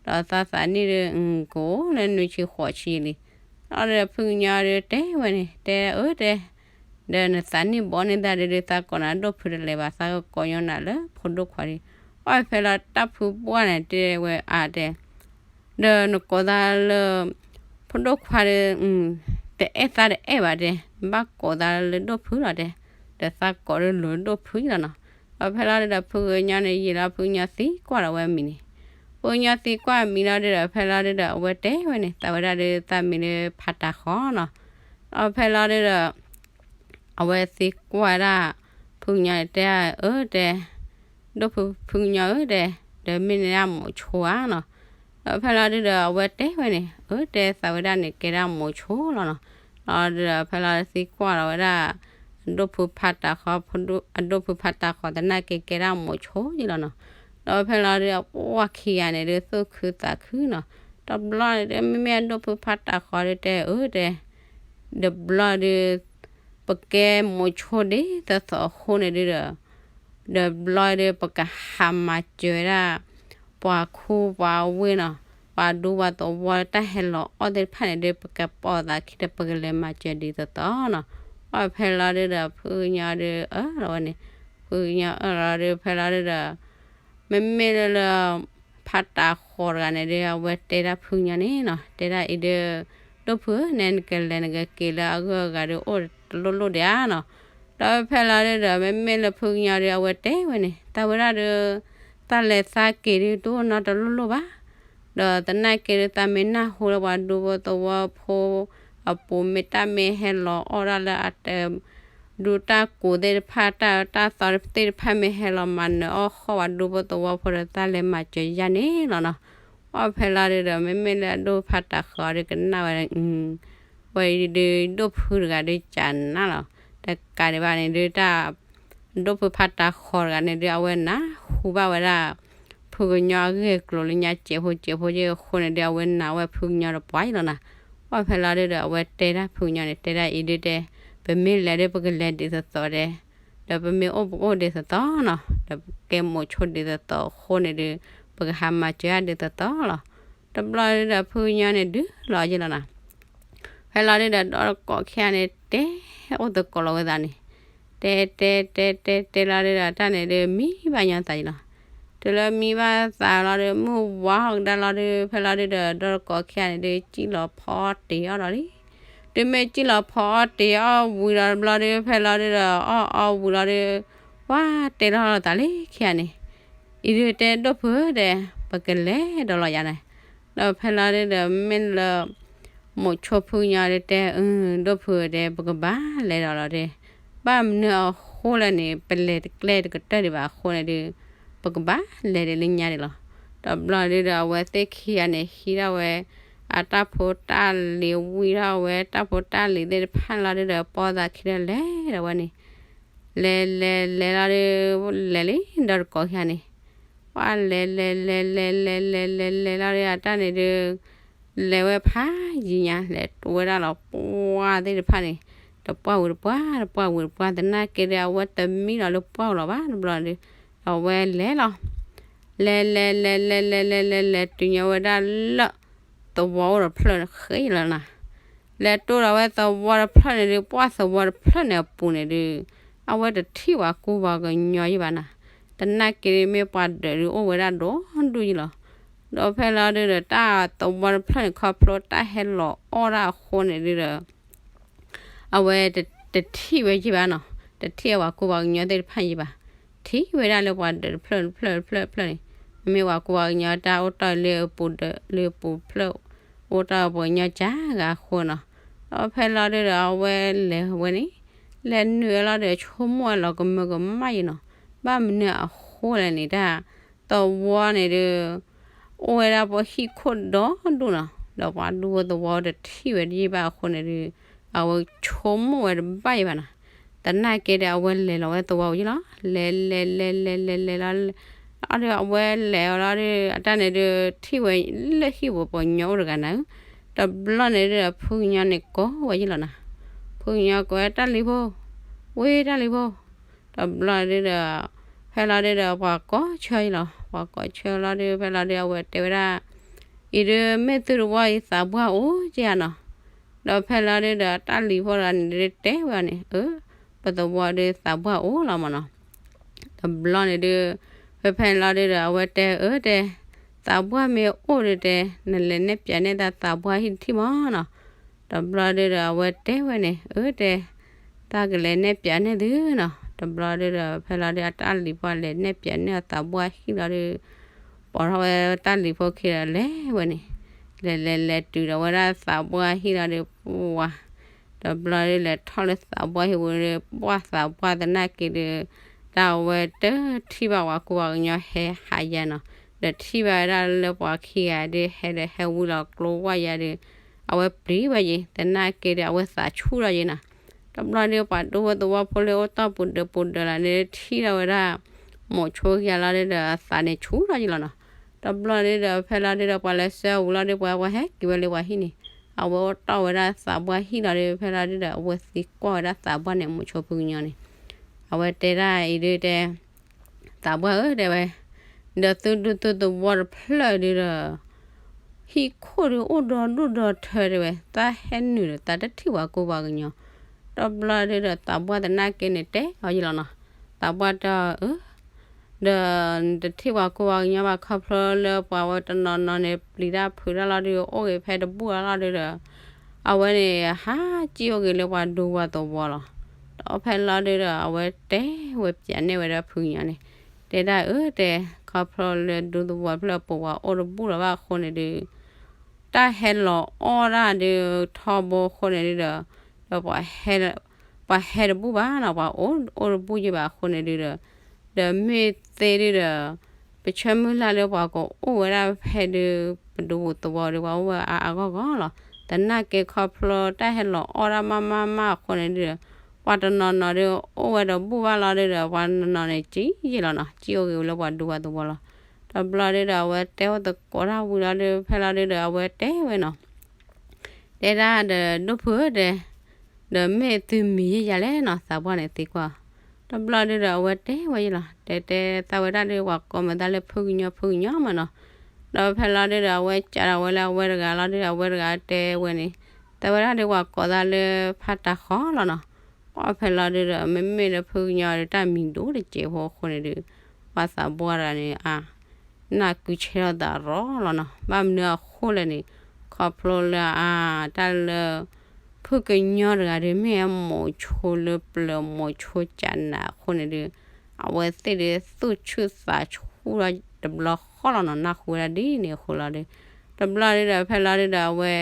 ဒီးသးသးနံၣ်ဒုး ကအိၣ်လၢနွံဆံဃိးဆံလံ. ဒီးဖုကညီဒုးတဲဝဲန့ၣ်, တဲအၢတဲ ဒီးနသးနံၣ်ဘီန့ၢ်သးဒုး သးကိးနၤဒိၣ်ဖုတလဲၤဘၣ်, သးကကိးညီနၤလၢဖိဒိၣ်ခွါဒံး. ပှၢ်ဖဲလီၤ တၢ်ဖုပှၢ်န့ၣ်တဲဝဲအါတဲ, ဒီးနကိးသးလၢ ဖိဒိၣ်ခွါဒီး တအဲၣ်သးတအဲၣ်ဘၣ်တဲ, ဘၣ်ကိးသးလၢဒိၣ်ဖုလီၤတဲ, ဒီးသးကိးဒုးလိၤဒိၣ်ဖုလီၤနီၤ. ဒီးဖဲလီၤဒုးဒီး ဖုကညီန့ၣ် ယံာ်လီၤ ဖုကညီသံကွၢ်ဒီးဝဲမံၤန့ၣ်, ဖုကညီသံကွၢ်မံၤလီၤဒုးဒီး ဖဲလီၤဒုးဒီး အဝဲတဲဝဲန့ၣ်, သးဝဲဒၣ်ဒုးသးမံၤလၢဖးတၤဃီနီၤ. ဒီးဖဲလီၤဒုးဒီး အဝဲသံကွၢ်ဒၣ် ဖုကညီန့ၣ် တဲအၢတဲ, ဒိၣ်ဖုဖုကညီဧၢတဲ, ဒီးမ့ၢ်နဒၣ်မိၤဆိဧါနီၤ. ဒီးဖဲလီၤဒုးဒီး အဝဲတဲဝဲန့ၣ်, အၢတဲ သးဝဲဒၣ်န့ၣ် ကဲဒၣ်မိၤဆိလီၤနီၤ. ဒီးဖဲလီၤသံကွၢ်လီၤဝဲဒၣ် အဒိၣ်ဖုဖးတၤဃီ, အဒိၣ်ဖုဖးတၤဃီသနာ်က့ ကဲဒၣ်မိၤဆိယဲၢ်လီၤနီၤ. ဒီးဖဲလီၤဒုး ပှၢ်ခံဂၤန့ၣ်ဒုး သူၣ်ခုသးခုနီၤ. တဘျီန့ၣ်ဒုး မ့မ့ၢ်အဒိၣ်ဖုဖးတၤဃီဒုးတဲအၢတဲ တဘျီဒုး ပကဲမိၤဆိဒ်သိးသိးအဃိန့ၣ်ဒုးဒီး, တဘျီဒုး ပကဟးမၤစၢၤဝဲဒၣ် ပှၤခူပှၤဝ့ၢ်နီၤ. ပှၤဒူပှၤသဝီတၢ်ဟဲလီၤအီၣ်သ့ၣ်တဖၣ်န့ၣ်ဒီး ပကပိာ်သးခံဒီး ပကလဲၤမၤစၢၤဒ်သိးသိးနီၤ. အီၣ်ဖဲလီၤဒုဒီး ဖုကညီဒီးအၢၣ်လီၤဝဲန့ၣ်, ဖုကညီအၢၣ်လီၤဒုး ဖဲလီၤဒုဒီး မ့မ့ၢ်လၢလၢ ဖါတးဃီၤတဂၤန့ၣ်ဒီး အဝဲတဲဒၣ်ဖုကညီန့ၣ်နီၤ, တဲဒၣ်အံၤဒီး ဒိၣ်ဖုဧၢ, နဲနကလဲၤ နကက့ၤလၢအဂုၤအဂၤဒီး အိၣ်တလိၣ်လိၣ်ဒံးဧါနီၤ. ဒီးဖဲလီၤဒုဒီး မ့မ့ၢ်လၢဖုကညီဒီး အဝဲတဲဝဲန့ၣ် တၢ်ဝဲဒၣ်ဒီး တၢ်လဲၤသးက့ၤဒုး တအိၣ်နီတလိၣ်လိၣ်ဘၣ်. ဒီးသနာ်က့ဒီး သးမ့ၢ်နၢ်ဟူလၢပှၤဒူဖိသဝီဖိ အပူၤမ့ၢ်တၢ်မ့ၢ်ဟဲလီၤအီၣ်ဒၣ်လၢအတဲ ဒူတၢ်ကိးသ့ၣ်တဖၣ် တၢ်တၢ်သီသ့ၣ်တဖၣ်မ့ၢ်ဟဲလီၤမၤနၢၤအီၣ်ဃီၣ်ပှၤဒူဖိသဝီဖိဒီး သးလဲၤမၤစၢၤယၤန့ၣ်လီၤနီၤ. အီၣ်ဖဲလီၤဒုဒီး မ့မ့ၢ်လၢအဒိၣ်ဖါတးဃီၤဒီးကနၣ်ဝဲ ဝဲအံၤဒုးဒိၣ်ဖုတဂၤဒီးကနၣ်လီၤ. တကးဒံးဘၣ်န့ၣ်ဒုးတၢ် ဒိၣ်ဖုဖါတးဃီၤတဂၤန့ၣ်ဒုး အဝဲနၢ်ဟူဘၣ်ဝဲဒၣ် ဖုကညီအဂ့ၢ်အကျိၤလၢညါစဲးဖိစဲးဖိက့အဃိန့ၣ်ဒုး အဝဲနာ်ဝဲဖုကညီတပှၢ်အံၤလီၤနီၤ. အီၣ်ဖဲလီၤဒုဒီး အဝဲတဲဒၣ်ဖုကညီန့ၣ် တဲဒၣ်အံၤဒုးတဲ ပမ့ၢ်လဲၤဒုး ပကလဲၤဒ်သိးသိးဒဲး, ဒီးပမ့ၢ်အိၣ်ပကအိၣ်ဒ်သိးသိးနီၤ, ဒီးပကဲမိာ်ဆိဒ်သိးသိးအဃိန့ၣ်ဒုး ပကဟးမၤစၢၤယၤဒ်သိးသိးလီၤ. တဘျီဒုဒီး ဖုကညီန့ၣ်ဒုးလီၤယ့ၢ်လီၤနီၤ. ဖဲလီၤဒုဒီး ဒီတကိးခံဂၤန့ၣ် တဲအိၣ်သကိးလီၤဝဲသးန့ၣ်, တဲတဲတဲတဲတဲလီၤဒုဒီး တၢ်န့ၣ်ဒုး မံဘၣ်ညီသးယ့ၢ်လီၤ. တုၤလၢမံဘၣ်သးလီၤဒုး မုၢ်ဝါဃီကဒါလီၤဒုး ဖဲလီၤဒုဒီး ဒီတကိးခံဂၤန့ၣ်ဒုး စံၣ်လီၤဖီအီၣ်တ့ၤအီၣ်ဒီးလံ. တုၤမ့ၢ်စံၣ်လီၤဖီအီၣ်တ့ၤအီၣ်ဝံၤလီၤတဘျီဒုး ဖဲလီၤဒုဒီး အီၣ်အီၣ်ဝံၤလီၤဒုး ပှၤတဲလီၤလိာ်သးလံခံဂၤန့ၣ်, အံၤဒုးတဲဒိၣ်ဖုဧၢဒဲး ပကလဲၤဒီးလီၤယၤန့ၣ်, ဒီးဖဲလီၤဒုဒီး မ့ၢ်လၢ မိာ်ဆိဖုကညီဒုးတဲ အၢ ဒိၣ်ဖုဧၢဒဲး ပကဘၣ်လဲၤဒီးလီၤဒဲး, ဘၣ်မနုၤအဃိလဲၣ်န့ၣ် ပလဲၤတကျဲတကတၢၢ်ဒံးဘၣ်အဃိန့ၣ်ဒုး ပကဘၣ်လဲၤဒ်လၢညါဒံးလီၤ. တဘျီဒုဒီး အဝဲသ့ၣ်ခံဂၤန့ၣ် ဟံးထီၣ်ဝဲ အတၢ်ဖိတၢ်လံၤ ဝံထီၣ်ဝဲတၢ်ဖိတၢ်လံၤသ့ၣ်တဖၣ်လီၤဒုဒီး ပိာ်သးခံဒီးလဲၤဒီးဝဲန့ၣ် လဲၤလဲၤလဲၤလီၤဒုး လဲၤလံ ဒီတကိးခံဂၤန့ၣ်, ပှၤလဲၤလဲၤလဲၤလဲၤလဲၤလဲၤလဲၤလဲၤလီၤဒုး အတၢ်န့ၣ်ဒုး လဲၤဝဲဖးယံၤညါ လဲၤတိဝဲဒၣ်လီၤပှၢ်သ့ၣ်တဖၣ်န့ၣ် တပှၢ်ဝံၤတပှၢ် တပှၢ်ဝံၤတပှၢ် သနာ်က့ဒီး အဝဲတမံလီၤလၢပှၢ်လီၤဘၣ်တဘျီဒုး အဝဲလဲၤလီၤ လဲၤလဲၤလဲၤလဲၤလဲၤလဲၤလဲၤလဲၤ တုၤညါဝဲဒၣ်လၢ သဝီအိၣ်တဖျၢၣ်ဃ့လီၤနၤ, လဲၤတိဒီးဝဲသဝီတဖျၢၣ်န့ၣ်ဒုး ပှၢ်သဝီတဖျၢၣ်န့ၣ်အပူၤန့ၣ်ဒုး အဝဲတထံၣ်ပှၤကူပှၤကညီယံၤဘၣ်နၤ, သနာ်က့မ့ၢ်ပှၤဒၢးဒုးအိၣ်ဝဲဒၣ်ဒီဒူၣ်ယံၤလီၤ. ဒီးဖဲလီၤဒုဒီး တၢ်သဝီတဖျၢၣ်န့ၣ် ခီဖျိတၢ်ဟဲလီၤအီၣ်ဒၣ်အဃိန့ၣ်ဒုဒီး အဝဲတထံၣ်ဝဲယံၤဘၣ်နီၤ, တထံၣ်အပှၤကူပှၤကညီသ့ၣ်တဖၣ်ယံၤဘၣ်, ထံၣ်ဝဲဒၣ်လၢပှၤဒၢးတဖျၢၣ်တဖျၢၣ်တဖျၢၣ်တဖျၢၣ်န့ၣ်, မ့မ့ၢ်ပှၤကူပှၤကညီတၢ်အိၣ်တီၢ်လၢအပူၤဒၢးလၢအပူၤဖျၢၣ်, အိၣ်တီၢ်ပှၤကညီကၢဂၤအဃိနီၤ. ဒီးဖဲလီၤဒုဒီး အဝဲလဲၤဝဲန့ၣ်, လဲၤနုာ်ဝဲလီၤဒီး ဆိကမိၣ်ဝဲလီၤကမၢကမၣ်ယံၤနီၤ, ဘၣ်မနုၤအဃိလဲၣ်န့ၣ် တၢ်သဝီန့ၣ်ဒုး အိၣ်ဝဲဒၣ်ပှၤဟံၣ်ခိၣ်ဒီဒူၣ်နီၤ, ဒီးပှၤဒူဖိသဝီတထံၣ်ဝဲတယံာ်ဘၣ်အဃိန့ၣ်ဒုး အဝဲဆိကမိၣ်ဝဲတဘၣ်ယံၤဘၣ်နီၤ, သနာ်က့ဒီး အဝဲလဲၤလီၤဝဲသဝီပူၤယံၤလီၤ, လဲၤလဲၤလဲၤလဲၤလဲၤလဲၤလီၤ, အဝဲလဲၤအီၤလီၤဒီး အတၢ်န့ၣ်ဒုး ထံၣ်ဝဲလၢဟံၣ်ပူၤပှၤကညီအိၣ်တဂၤနၤ, တဘျီန့ၣ်ဒုး ဖုကညီန့ၣ်ကိးဝဲယံၤလီၤနၤ, ဖုကညီကိးဝဲတၢ်လံၤဖိ, ဝ့ၢ်တၢ်လံၤဖိ တဘျီဒုဒီး ဖဲလီၤဒုဒီး ပှၤကိးဆၢအံၤလီၤ, ပှၤကိးဆၢလီၤဒု ဖဲလီၤဒု အဝဲတဲဝဲဒၣ်, အံၤဒု မ့ၢ်သုတဝီအံၤသးပှၢ်အိၣ်က့ဧါနီၤ, ဒီးဖဲလီၤဒုဒီး တၢ်လံၤဖိတဂၤန့ၣ်ဒုတဲဝဲအီၤန့ၣ်, အၢ ပသဝီဒုသးပှၢ်အိၣ်လီၤမးနီၤ. တဘျီန့ၣ်ဒု ဖဲဖဲန့ၣ်လီၤဒုဒီး အဝဲတဲအၢတဲ, သးပှၢ်မ့ၢ်အိၣ်ဒုတဲ နလဲၤနဲၣ်ပၠးနဲၣ်တၢ်သးပှၢ်ဟံၣ်တထံၣ်မးနီၤ. တဘျီဒုဒီး အဝဲတဲဝဲန့ၣ် အၢတဲ တၢ်ကလဲၤနဲၣ်ပၠးနဲၣ်သုနီၤ. တဘျီဒုဒီး ဖဲလီၤဒု အတၢ်လံၤဖိလဲၤနဲၣ်ပၠးနဲၣ်အသးပှၢ်ဟံၣ်လီၤဒု ပိာ်ထီၣ်ဝဲတၢ်လံၤဖိခံဒီးလဲၤဝဲန့ၣ်, လဲၤလဲၤလဲၤတုၤဒီးဝဲဒၣ်သးပှၢ်ဟံၣ်လီၤဒု ပှၤ တဘျီဒုလဲၤထီၣ်လၢသးပှၢ်ဟံၣ်ပူၤဒု ပှၢ်သးပှၢ်သနာ်က့ဒု တၢ်ဝဲတထံၣ်ဘၣ်ပှၤကူပှၤကညီဟဲဟးယဲနီၤ, ဒီးထံၣ်ဘၣ်ဝဲဒၣ်လၢပှၤခံဂၤဒုဟဲဒီးဟဲဝံလီၤကျိဝဲယဲဒု အဝဲပျံၤဝဲယဲ သနာ်က့ဒီးအဝဲသးဆူၣ်ထီၣ်ယဲနီၤ. တဘျီဒုပှၤဒူဖိသဝီဖိလၢအိၣ်တီၢ်ပူၤဒၢးပူၤဒၢးလီၤန့ၣ် ထံၣ်ထီၣ်ဝဲဒၣ် မိၤဆိခံဂၤလီၤဒုဒီးအသးန့ၣ်ဆူၣ်ထီၣ်ယဲလီၤနီၤ. တဘျီဒုဒီးဖဲလီၤဒုဒီးပှၤလဲၤဆှၢဝံၤလီၤဒု ပှၤဝဲဟဲက့ၤဝဲလၢပှၤဟံၣ်န့ၣ်, အဝဲအိၣ်တီၢ်ဝဲဒၣ်သးပှၢ်ဟံၣ်လီၤဒု ဖဲလီၤဒုဒီးအဝဲသံကွၢ်ဝဲဒၣ်သးပှၢ်န့ၣ် မိၤဆိဖုကညီန့ၣ်, အဝဲတဲဒၣ်အံၤဒုတဲ သးပှၢ်ဧၢ တဲဝဲ, ဒီးသုဒူသုသဝီတဖျၢၣ်ဒုဒီး ဟံၣ်ခိၣ်ဒုးအိၣ်ဒီဒူၣ်ဒီထၢတဲဝဲ, သးဟဲနုာ်ဒီးသးတထံၣ်ပှၤကိးပှၤကညီ. တဘျီဒုးဒီးသးပှၢ်သနာ်က့န့ၣ်တဲအီၤယံလီၤနီၤ. သးပှၢ်တဲအီၤ အၢ ဒီးတထံၣ်ပှၤကိးပှၤကညီဘၣ် ခီဖျိလၢပှၤဝဲတနီၤနီၤန့ၣ် ပျံၤတၢ်ဖုးတၢ်လီၤဒုး အိၣ်ဂ့ၤဖဲတဘူၣ်လီၤဒုးဒီး အဝဲန့ၣ် ဟးစံၣ်အိၣ်က့ၤလၢပှၤဒူပှၤသဝီလီၤ. ဒီးဖဲလီၤဒုးဒီး အဝဲတဲဝဲပျးန့ၢ်ဝဲဒၣ်ဖုကညီန့ၣ်, တဲဒၣ်အၢတဲ, ခီဖျိလၢဒူသဝီဖျၢၣ်ပဝဲအိၣ်တဘူၣ်လီၤဘၣ်အဃိန့ၣ်ဒုး တၢ်ဟဲလီၤအီၣ်ဒၣ်ဒုးထီဘိအဃိန့ၣ်ဒုးဒီး, ဒီးပှၤဟဲတဘူၣ်ဘၣ်နီၤ, ပှၤအိၣ်အိၣ်တဘူၣ်ယဘၣ်အဃိန့ၣ်ဒုးဒီး, ဒီးမ့ၢ်သ့ဒုးဒီး ပဆၢမုၢ်လၢ်လၢပှၤကအိၣ်ဝဲဒၣ်ဖဲဒုး ပဒူပူၤသဝီဒုး ပှၤအိၣ်ဝဲအါအါဂီၢ်ဂီၢ်လီၤ. သနာ်က့ခီဖျိတၢ်ဟဲလီၤအီၣ်ဒၣ်မးမးမးအဃိန့ၣ်ဒုးဒီး, ပှၤတနီၤနီၤဒုးအိၣ်ဝဲတဘူၣ်ဘၣ်လီၤဒုးဒီး ပှၤတနီၤနီၤန့ၣ် စံၣ်ယံလီၤနီၤ, စံၣ်အိၣ်က့ၤဝဲလၢပှၤဒူပှၤသဝီလီၤ. တဘျီဒုးဒီးအဝဲတဲအိၣ်သကိးတၢ်ဝံၤလီၤဒုးဖဲလီၤဒုးဒီး အဝဲတဲဝဲနီၤ တဲဒၣ်ဒီးဒိၣ်ဖုဧၢတဲ, ဒီးမ့ၢ်သုမံၤယဲယၤလဲၣ်နီၤ, သးပှၢ်န့ၣ်သံကွၢ်. တဘျီဒုးဒီးအဝဲတဲဝဲယံလီၤ, တဲတဲသးဝဲဒၣ်ဒုး ပှၤကိးမတၤလၢဖုကညီဖုကညီမးနီၤ. ဒီးဖဲလီၤဒုးဒီး အဝဲစးထီၣ်ဝဲလၢအဝဲတဂၤလီၤဒုးဒီး အဝဲတဂၤတဲဝဲန့ၣ်, သးဝဲဒၣ်ဒုးပှၤကိးသးလၢဖးတၢ်ဃီလီၤနီၤ. ပှၢ်ဖဲလီၤဒုးဒီး မ့မ့ၢ်လၢဖုကညီဒုး တၢ်မံၤဒိၣ်တစဲးဖိအဃိန့ၣ်ဒုး ပှၤသးပှၢ်တဂၤန့ၣ် အ နၢ်ကုဆဲထီၣ်သးရီလီၤနီၤ. ဘၣ်မနုၤအဃိလဲၣ်န့ၣ်, ခီဖျိလၢအ တၢ်လၢ ဖုကညီတဂၤဒုး မ့ၢ်အမိၤဆိလၢပျၢၤ မိၤဆိကးနးအဃိန့ၣ်ဒုး အဝဲသ့ၣ်ဒုးသူၣ်ဆူၣ်သးဆူၣ်ဒီးတဘျီဃီလီၤနီၤ. နၢ်ဟူဝဲဒၣ်ဒ်န့ၣ်အဃိလီၤဒုး တဘျီဒုးဒီး ဖဲလီၤဒုးဒီး အဝဲ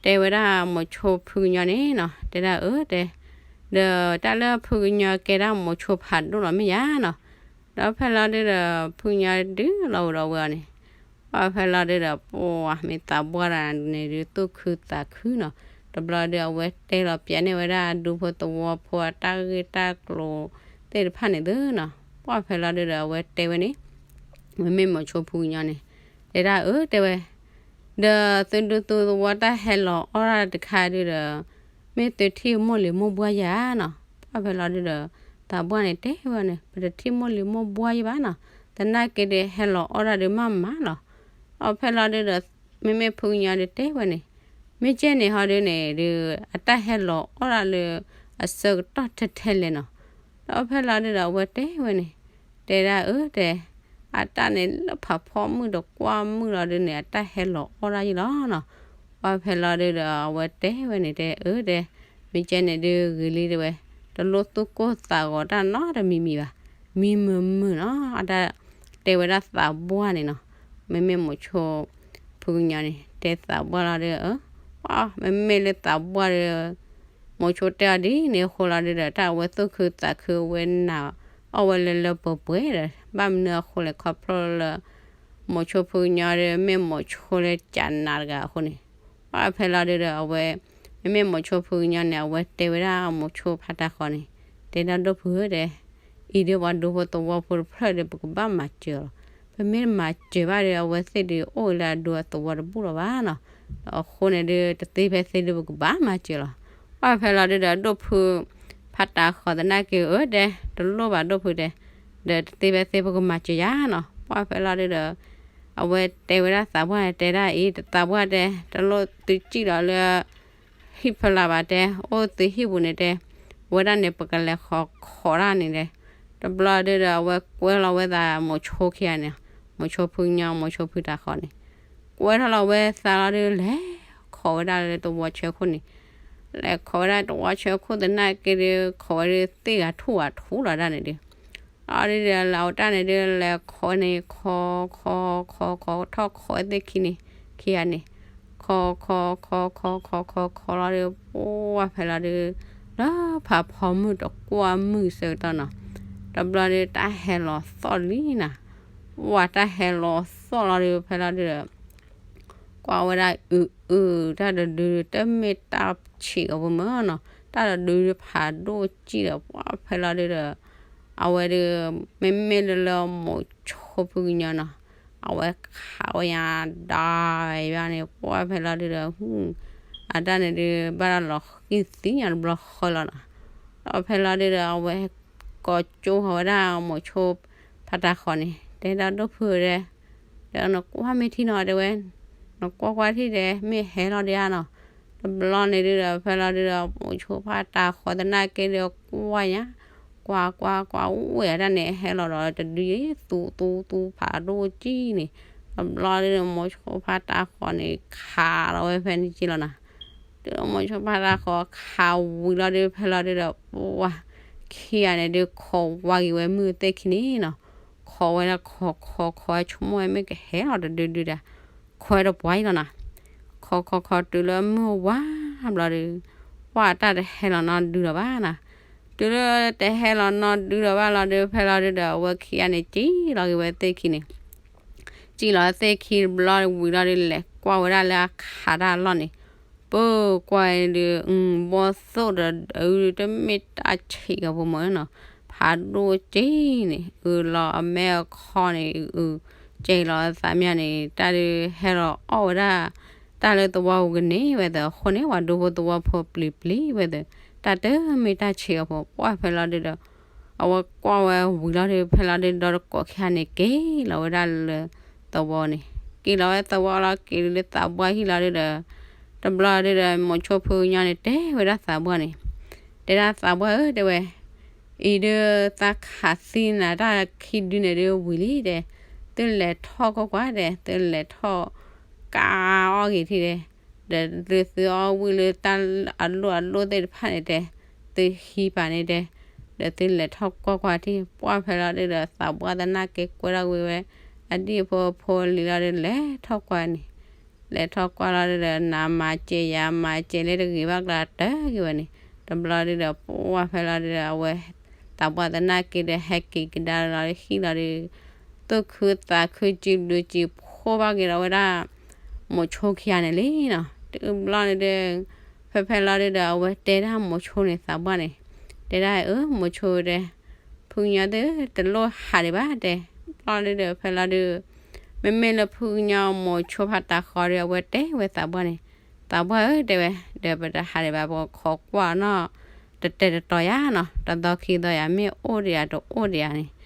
တဲဝဲဒၣ်မိၤဆိဖုကညီန့ၣ်နီၤ, တဲဒၣ်အၢတဲ, ဒီးတၢ်လၢဖုကညီကဲဒၣ်မိၤဆိဖးဒိၣ်လီၤမ့ၢ်ယါနီၤ. ဒီးဖဲလီၤဒုးဒီး ဖုကညီဒုးလီၤအိၣ်ဒီးဝဲအီၤန့ၣ်, ပှၢ်ဖဲလီၤဒုးဒီး ပှၢ်မ့ၢ်သးပှၢ်တဂၤန့ၣ်ဒုး သူၣ်ခုသးခုနီၤ. တဘျီဒုး အဝဲတဲလီၤပျးန့ၢ်ဝဲဒၣ်ဒူဖိသဝီဖိအတၢ်ဂ့ၢ်တၢ်ကျိၤသ့ၣ်တဖၣ်န့ၣ်သုနီၤ. ပှၢ်ဖဲလီၤဒုးဒီး အဝဲတဲဝဲန့ၣ်, မ့မ့ၢ်မိၤဆိဖုကညီန့ၣ် တဲဒၣ်အၢတဲဝဲ, ဒီးသုဒူသုသဝီတၢ်ဟဲလီၤအီၣ်တၢ်တခါဒုးဒီး မ့ၢ်သုထံၣ်မိၢ်လံၤမိၢ်ဘှါယၤနီၤ. ပှၢ်ဖဲလီၤဒုးဒီး သးပှၢ်န့ၣ်တဲဝဲန့ၣ် ပတထံၣ်မိၢ်လံၤမိၢ်ဘှါယဘၣ်နီၤ, သနာ်က့ဒုးဟဲလီၤအီၣ်တၢ်ဒုးမးမးလီၤ. ဒီးဖဲလီၤဒုးဒီး မ့မ့ၢ်ဖုကညီဒုးတဲဝဲန့ၣ်, မ့ၢ်ကဲန့ၣ်ဟီဒုးန့ၣ်ဒုး အတၢ်ဟဲလီၤအီၣ်တၢ်လၢအဆၢကတီၢ်ထဲထဲလဲၣ်နီၤ. ဒီးဖဲလီၤဒုးဒီး အဝဲတဲဝဲန့ၣ်, တဲဒၣ်အၢတဲ, အတၢ်န့ၣ်လၢဖးဖီမုၢ်ဒီးကွၢ်မုၢ်လီၤဒုးန့ၣ် အတၢ်ဟဲလီၤအီၣ်တၢ်ယံလီၤနီၤ. ပှၢ်ဖဲလီၤဒုးဒီး အဝဲတဲဝဲန့ၣ် တဲအၢတဲ, မ့ၢ်ကဲန့ၣ်ဒုးဂ့ၤလံတဲဝဲ, တလိၣ်သူၣ်ကိၢ်သးဂီၤတၢ်နီတမံၤမံၤဘၣ်, မံမုာ်မုာ်နီၤ. အတၢ်တဲဝဲဒၣ်သးပှၢ်န့ၣ်နီၤ, မ့မ့ၢ်မိၤဆိဖုကညီန့ၣ် တဲသးပှၢ်လီၤဒုး အၢ, ပှၢ်မ့မ့ၢ်လၢသးပှၢ်ဒီး မိၤဆိတဲအီၤဒ်န့ၣ်အဃိလီၤဒုးဒီး တၢ်အဝဲသူၣ်ခုသးခု အဝဲနၢ်အီၣ်ဝဲလၢလၢပှဲၤပှဲၤဒီး ဘၣ်မနုၤအဃိလဲၣ် ခီဖျိလၢ မိၤဆိဖုကညီဒီး မ့ၢ်မိၤဆိလၢကးနးတဂၤအဃိန့ၣ်, ပှၢ်ဖဲလီၤဒုးဒီး အဝဲ မ့မ့ၢ်မိၤဆိဖုကညီန့ၣ် အဝဲတဲဝဲဒၣ်မိၤဆိဖးတၢ်ဃီန့ၣ်, တဲဒၣ်ဒိၣ်ဖုဧၢတဲ, အံၤဒုးပှၤဒူဖိသဝီဖိတဖျၢၣ်ဒီး ပကဘၣ်မၤစၢၤလီၤ. ပမ့ၢ်တမၤစၢၤဘၣ်ဒီး အဝဲသ့ၣ်ဒုးအိၣ်လၢအဒူအသဝီတဘူၣ်လီၤဘၣ်နီၤ. ဒီးအဃိန့ၣ်ဒုး တသ့ဖဲသ့ဒုး ပကဘၣ်မၤစၢၤလီၤ. ပှၢ်ဖဲလီၤဒုးဒီး ဒိၣ်ဖုဖးတၢ်ဃီသနာ်က့ အၢတဲ, တလိၣ်ဘၣ်ဒိၣ်ဖုတဲ, ဒီးတသ့ဖဲသ့ပကမၤစၢၤယၤနီၤ. ပှၢ်ဖဲလီၤဒုးဒီး အဝဲတဲဝဲဒၣ်သးပှၢ်န့ၣ် တဲဒၣ်အံၤ သးပှၢ်တဲ, တလိၣ်သုစံၣ်လီၤလၢ ဟံၣ်ဖီလာ်ဘၣ်တဲ, အိၣ်သုဟံၣ်ပူၤန့ၣ်တဲ, ဝဲဒၣ်န့ၣ် ပကလဲၤဃီခိးတၢ်န့ၣ်တဲ. တဘျီဒုးဒီး အဝဲကွဲလီၤဝဲသးမိၤဆိခံဂၤန့ၣ်, မိၤဆိဖုကညီ မိၤဆိဖုတၢ်ဃီန့ၣ် ကွဲထီၣ်လီၤဝဲသးလီၤဒုး လဲၤခိးဝဲဒၣ်လၢသဝီဆၢခိၣ်န့ၣ်, လဲၤခိးဝဲဒၣ်သဝီဆၢခိၣ်သနာ်က့ဒုး ခိးဝဲဒုးသ့ၣ်ဂၤထူၣ်ဂၤထူၣ်လီၤဒၣ်န့ၣ်ဒုး လီၤဒုးဒီး လၢအဝဲတၢ်န့ၣ်ဒုး လဲၤခိးန့ၣ် ခိး ခိး ခိး ခိးထီၣ်ခိးဝဲသ့ၣ်ခံန့ၣ် ခံဂၤန့ၣ်, ခိး ခိး ခိး ခိး ခိး ခိး ခိး ခိးလီၤဒုး ပှၢ်ဖဲလီၤဒုး လၢဖးဖီမုၢ်တကွၢ်မုၢ်ဆၢကတီၢ်နီၤ, တဘျီဒုး တၢ်ဟဲလီၤသီၣ်လံနၤ, ပှၢ်တၢ်ဟဲလီၤသီၣ်လီၤဒုး ဖဲလီၤဒုးဒီး ကွၢ်ဝဲဒၣ်အုးအုး တၢ်တဒုဒုး တမ့ၢ်တၢ်ဆံးအီၤပူၤမၢ်နီၤ, တၢ်တဒုဒုးဖးဒိၣ်စံၣ်ဒီး ပှၢ်ဖဲလီၤဒုးဒီး အဝဲဒုး မ့မ့ၢ်လၢလၢမိၤဆိဖုကညီနီၤ, အဝဲခးဝဲညါ ဒါယါန့ၣ် ပှၢ်ဖဲလီၤဒုးဒီး အတၢ်န့ၣ်ဒုး ဘၣ်တၢ်လီၤဃံၢ်သံညါတဘျီဃီလီၤနီၤ, ဒီးဖဲလီၤဒုးဒီး အဝဲကိးကၠိဃီၤဝဲဒၣ်မိၤဆိဖးတၢ်ဃီန့ၣ် တဲဒၣ်ဒိၣ်ဖုတဲ ဒီးနကွၢ်မ့ၢ်ထံနီၤတဲဝဲ, နကွၢ်ကွၢ်ထံၣ်ဒီး မ့ၢ်ဟဲလီၤဒံးဧါနီၤ. တဘျီန့ၣ်ဒုဒီး ဖဲလီၤဒုဒီး မိၤဆိဖးတၢ်ဃီၤသနာ်က့ဒီး ကွၢ်ညါ, ကွၢ်ကွၢ်ကွၢ် ဝဲအတၢ်န့ၣ် ဟဲလီၤဒီးတဒု သူသူသူ ဖးဒိၣ်ကံန့ၣ်, တဘျီဒုဒီး မိၤဆိဖးတၢ်ဃီၤန့ၣ် ခးလီၤဝဲဖဲန့ၣ်က့လီၤနီၤ. တုၤလၢမိၤဆိဖးတၢ်ဃီၤခးဝံၤလီၤဒု ဖဲလီၤဒုဒီး ပှၤခံဂၤန့ၣ်ဒု ခိးဝါက့ၤဝဲမုၢ်သ့ၣ်ခံန့ၣ်နီၤ. ခိးဝဲဒၣ်ခိးခိးခိးဝဲ ဆိကမိၣ်ဝဲမ့ၢ်ကဟဲလီၤတဒုဒုဒၣ်, ခိးဝဲတပှၢ်အံၤလီၤနီၤ. ခိးခိးခိးတုၤလၢမုၢ်ဝါဘျီဒု, ပှၤတၢ်တဟဲလီၤနီတဒုလီၤဘၣ်နီၤ. တုၤလၢတဟဲလီၤနီတဒုလီၤဘၣ်လီၤဒု ဖဲလီၤဒုဒီး အဝဲခံဂၤန့ၣ် စံၣ်လီၤက့ၤဝဲသ့ၣ်ခံန့ၣ် စံၣ်လီၤသ့ၣ်ခံတဘျီဝံၤလီၤဒု လဲၤကွၢ်ဝဲဒၣ်လၢအခးတၢ်အလီၢ်န့ၣ်, ပၢၢ်ကွၢ်ဒု ဘီၣ်သိၣ်ဒီး အု တမ့ၢ်တၢ်ဆံးကဖိမးနီၤ, ဖးဒိၣ်ကံန့ၣ် အုလီၤအမဲာ်အခီန့ၣ် အု ကဲလီၤသးမၠၣ်န့ၣ် တၢ်ဒုးဟဲလီၤအီၣ်ဝဲဒၣ် တၢ်လၢသဝီပူၤကန့ၢ်ဝဲသ့ၣ်အဃိန့ၣ် ပှၤဒူဖိသဝီဖိပျံၤပျံၤဝဲသ့ၣ် တၢ်တမ့ၢ်တၢ်ဆံးကဖိ ပှၤဖဲလီၤဒုဒီး အဝဲကွၢ်ဝဲဝံၤလီၤဒု ဖဲလီၤဒုဒီတကိးခံဂၤန့ၣ် က့ၤလီၤဝဲဒၣ်လၢသဝီန့ၣ်, က့ၤလီၤဝဲသဝီလီၤ က့ၤလၢသးပှၢ်ဟံၣ်လီၤဒုဒီး တဘျီဒုဒီး မိၤဆိဖုကညီန့ၣ် တဲဝဲဒၣ်သးပှၢ်န့ၣ်, တဲဒၣ်သးပှၢ်ဧၢ တဲဝဲ, အံၤဒု သးခးသံနၤတၢ်ခံဒုန့ၣ်ဒုဝံၤလံတဲ, သုလဲၤထီၣ်ကွၢ်ကွၢ်တဲ သုလဲၤထီၣ် ကးအီၣ်က့ၤထံၣ်တဲ, ဒီးသုသုအီၣ်ဝံၣ်လၢတၢ်အလိၣ်အလိၣ်သ့ၣ်တဖၣ်န့ၣ်တဲ, သုဟံးပာ်န့ၣ်တဲ, ဒီးသုလဲၤထီၣ်ကွၢ်ကွၢ်ထံၣ် ပှၤဖဲလီၤဒုဒီး သးပှၢ်သနာ်က့ကွဲထီၣ်ကွံာ်ဝဲ အဒံၣ်ဖိဖိလံၤလီၤဒု လဲၤထီၣ်ကွၢ်န့ၣ် လဲၤထီၣ်ကွၢ်လီၤဒုဒီး နမၤစဲးယၤမၤစဲးလၢတဂ့ၤဘၣ်ကျါ တၢ်က့ၤဝဲန့ၣ်, တဘျီဒုဒီး ပှၤဖဲလီၤဒုဒီး အဝဲ သးပှၢ်သနာ်က့ဒီး ဟဲက့ၤကဒါလီၤဟံၣ်လီၤဒု သူၣ်ခုသးခု စံးဘျုးစံးဖှိၣ်ဘၣ်က့ၤဒီးဝဲဒၣ် မိၤဆိခံဂၤန့ၣ်လံနီၤ. တုၤဘျီန့ၣ်ဒု ဖဲဖဲလီၤဒုဒီး အဝဲတဲဒၣ်မိၤဆိန့ၣ် သးပှၢ်န့ၣ်, တဲဒၣ်အၢ မိၤဆိတဲ ဖုကညီသု တလိၣ်ဟးဒံးဘၣ်တဲ, ဘျီဒုဒီး ဖဲလီၤဒု မ့မ့ၢ်လၢဖုကညီမိၤဆိဖးတၢ်ဃီဒီး အဝဲတဲဝဲသးပှၢ်န့ၣ်, သးပှၢ်ဧၢ တဲဝဲ, ဒီးပတဟးဒံးဘၣ် ပခိးကွၢ်နီၤ တတဲာ်တတီၤယၤနီၤ, တသီခံသီယၤ မ့ၢ်အိၣ်ဒံးယၤတအိၣ်ဒံးယၤန့ၣ်,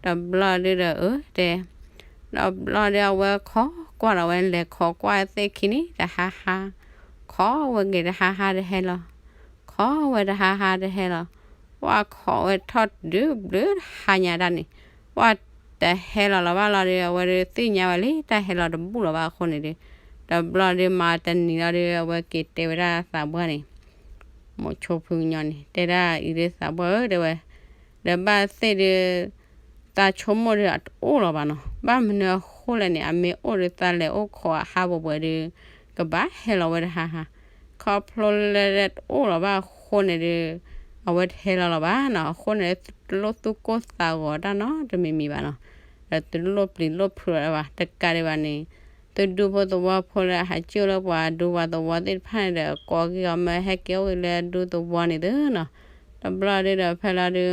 တဘျီဒုဒီး အၢ တဲ ဒီးဘျီဒုအဝဲခိးကွၢ်ဒီး အဝဲလဲၤခိးကွၢ်သ့ၣ်ခံန့ၣ် တဟါဟါ, ခိးဝဲက့ၤတဟါဟါတဟဲလီၤ, ခိးဝဲတဟါဟါတဟဲလီၤ, ပှၤခိးဝဲထီၣ်ဒုဘျုးတဟါညါတၢ်န့ၣ်, ပှၤတဟဲလီၤလီၤဘၣ်လီၤဒီး အဝဲဒုးသ့ၣ်ညါဝဲလံ တၢ်ဟဲလီၤတဘူၣ်လီၤဘၣ်အဃိန့ၣ်ဒုး, တဘျီဒုမၤတနံၤလီၤဒီး အဝဲက့ၤတဲဝဲဒၣ်သးပှၢ်န့ၣ် မိၤဆိဖုကညီန့ၣ် တဲဒၣ်အံၤဒုး သးပှၢ်ဧၢ တဲဝဲ, ဒီးဘၣ်သ့ၣ်ဒုး သးဆိကမိၣ်ဒုးအတအိၣ်လီၤဘၣ်နီၤ, ဘၣ်မနုၤအဃိလဲၣ်န့ၣ် အမ့ၢ်အိၣ်ဒုးသးလဲၤအိၣ်ခိးအဟးပှဲၤပှဲၤဒုး ကဘၣ်ဟဲလီၤဝဲတဟါဟါ, ခီဖျိလၢတအိၣ်လီၤဘၣ်အဃိန့ၣ်ဒုး အဝဲတဟဲလီၤလီၤဘၣ်နီၤ, အဃိန့ၣ် တလိၣ်သူၣ်ကိၢ်သးဂီၤတၢ်နီတမံၤမံၤဘၣ်နီၤ, ဒီးတလိၣ်ပျံၤလိၣ်ဖုးလီၤဘၣ် တကးဒံးဘၣ်န့ၣ် သုဒူဖိသဝီဖိလၢအဟးကၠိၣ်လၢပှၤဒူပှၤသဝီသ့ၣ်တဖၣ်န့ၣ်ဒီး ကိးက့ၤအီၤမ့ၢ်ဟဲက့ၤအိၣ်ဂ့ၤလၢဒူသဝီန့ၣ်သုနီၤ, တဘျီဒုဒီး ဖဲလီၤဒု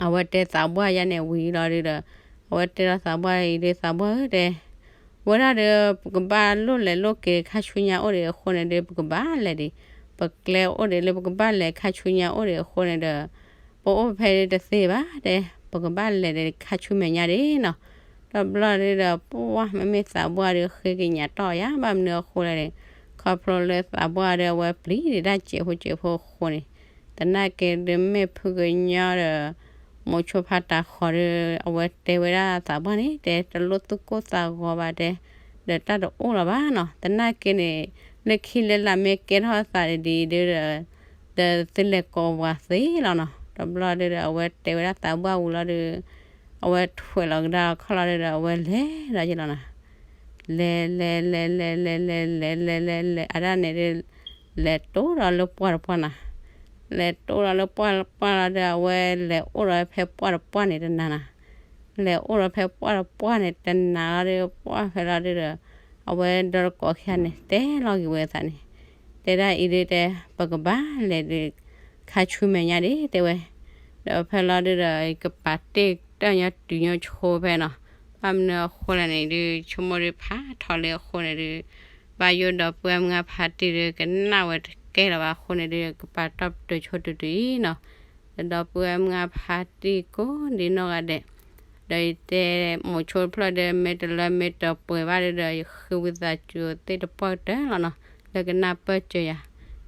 အဝဲတဲသးပှၢ်ယါန့ၣ်ဝံၤလီၤဒုဒီး အဝဲတဲလီၤသးပှၢ်အံၤဒုး သးပှၢ်ဧၢ တဲ, ဝဲဒၣ်ဒီး ပကဘၣ်လိၣ်လဲၤလိၣ်က့ၤခါဆူညါအိၣ်ဒံးအဃိန့ၣ်ဒီး ပကဘၣ်လဲၤဒံး, ပကျဲအိၣ်ဒံးလၢပကဘၣ်လဲၤခါဆူညါအိၣ်ဒံးအဃိန့ၣ်ဒီး ပအိၣ်ဖဲဒၣ်တသ့ဘၣ်တဲ, ပကဘၣ်လဲၤဒံးခါဆူမဲာ်ညါဒံးနီၤ, တဘျီဒုဒီး ပှၢ်မ့မ့ၢ်သးပှၢ်ဒုးဃ့ကညးတီၢ်ယါ ဘၣ်မနုၤအဃိလဲၣ်န့ၣ်, ခီဖျိလၢသးပှၢ်ဒီးအဝဲပျံၤဒံးတၢ်စဲးဖိစဲးဖိအဃိန့ၣ်, သနာ်က့ဒီးမ့ၢ်ဖုကညီဒီး မိၤဆိဖးတၢ်ဃီဒီး အဝဲတဲဝဲဒၣ်သးပှၢ်န့ၣ် တဲတလိၣ်သူၣ်ကိၢ်သးဂီၤဘၣ်တဲ, ဒီးတၢ်တအိၣ်လီၤဘၣ်နီၤ, သနာ်က့န့ၣ် လၢခံလၢလာ်မ့ၢ်ကဲထီၣ်သးဒ်အံၤဒီး ဒီးသုလဲၤကိးပှၤသ့လီၤနီၤ, တဘျီဒုဒီး အဝဲတဲဝဲဒၣ်သးပှၢ်ဝံၤလီၤဒီး အဝဲထွဲးလီၤကဒါခီၣ်လီၤဒီး အဝဲလဲၤဒီးယလီၤနီၤ, လဲၤလဲၤလဲၤလဲၤလဲၤလဲၤလဲၤလဲၤလဲၤလဲၤ အတၢ်န့ၣ်ဒီး လဲၤတိဒီးလၢပှၢ်တပှၢ်နီၤ, လဲၤတိဒီးလၢပှၢ်တပှၢ်လီၤဒီး အဝဲလဲၤအိၣ်ဒီးဖဲပှၢ်တပှၢ်န့ၣ်တနၤနီၤ, လဲၤအိၣ်ဒီးဖဲပှၢ်တပှၢ်န့ၣ်တနၤလီၤဒီး ပှၢ်ဖဲလီၤဒုဒီး အဝဲဒီတကိးခံဂၤန့ၣ် တဲလီၤက့ၤဝဲသးန့ၣ်, တဲဒၣ်အံၤဒုးတဲ ပကဘၣ်လဲၤဒုး ခါဆူမဲာ်ညါဒံး တဲဝဲ, ဒီးဖဲလီၤဒုဒီး ကပာ်တ့ၢ်တၢ်ညီတုၤညီဆိဖဲနီၤ, ဘၣ်မနုၤအဃိလဲၣ်န့ၣ်ဒုး ဆိကမိၣ်ဒုးဖးထီလံအဃိန့ၣ်ဒုး ဘၣ်ယိၣ်ဒီပုၢ်ဝဲၢ်မုၢ်ဂၢ်ဖါတံၢ်ဒုး ကနၣ်ဝဲတကဲလၢၤဘၣ်အဃိန့ၣ်ဒုး ကပာ်တၢ်ပတုာ်ဆိတုၤတုၤအံၤနီၤ, ဒီပုၢ်ဝဲၢ်မုၢ်ဂၢ်ဖါတံၢ်ကိးဒံနီၢ်ဂၤဒဲး ဒီးယတဲမိၤဆိတဖျၢၣ်ဒီး မ့ၢ်တလၢမ့ၢ်တပှဲၤဘၣ်ဒီး ယဃ့ဝံသးစူၤသ့ၣ်တပှၢ်ကတၢၢ်လီၤနီၤ, လၢကနၢ်ပၢၢ်စၢၤယၤ.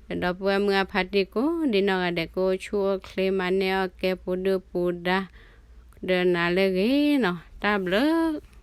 ဒီးဒီပုၢ်ဝဲၢ်မုၢ်အဖါတံၢ်ကိးဒံနီၢ်ဂၤဒဲး ကအိၣ်ဆူၣ်အိၣ်ချ့ မၤန့ၢ်အီၣ်ကဲပူၤဒုၣ်ပူၤဒါ ဒီးနၤလၢအဂ့ၤနီၤ, တၢ်ဘျုး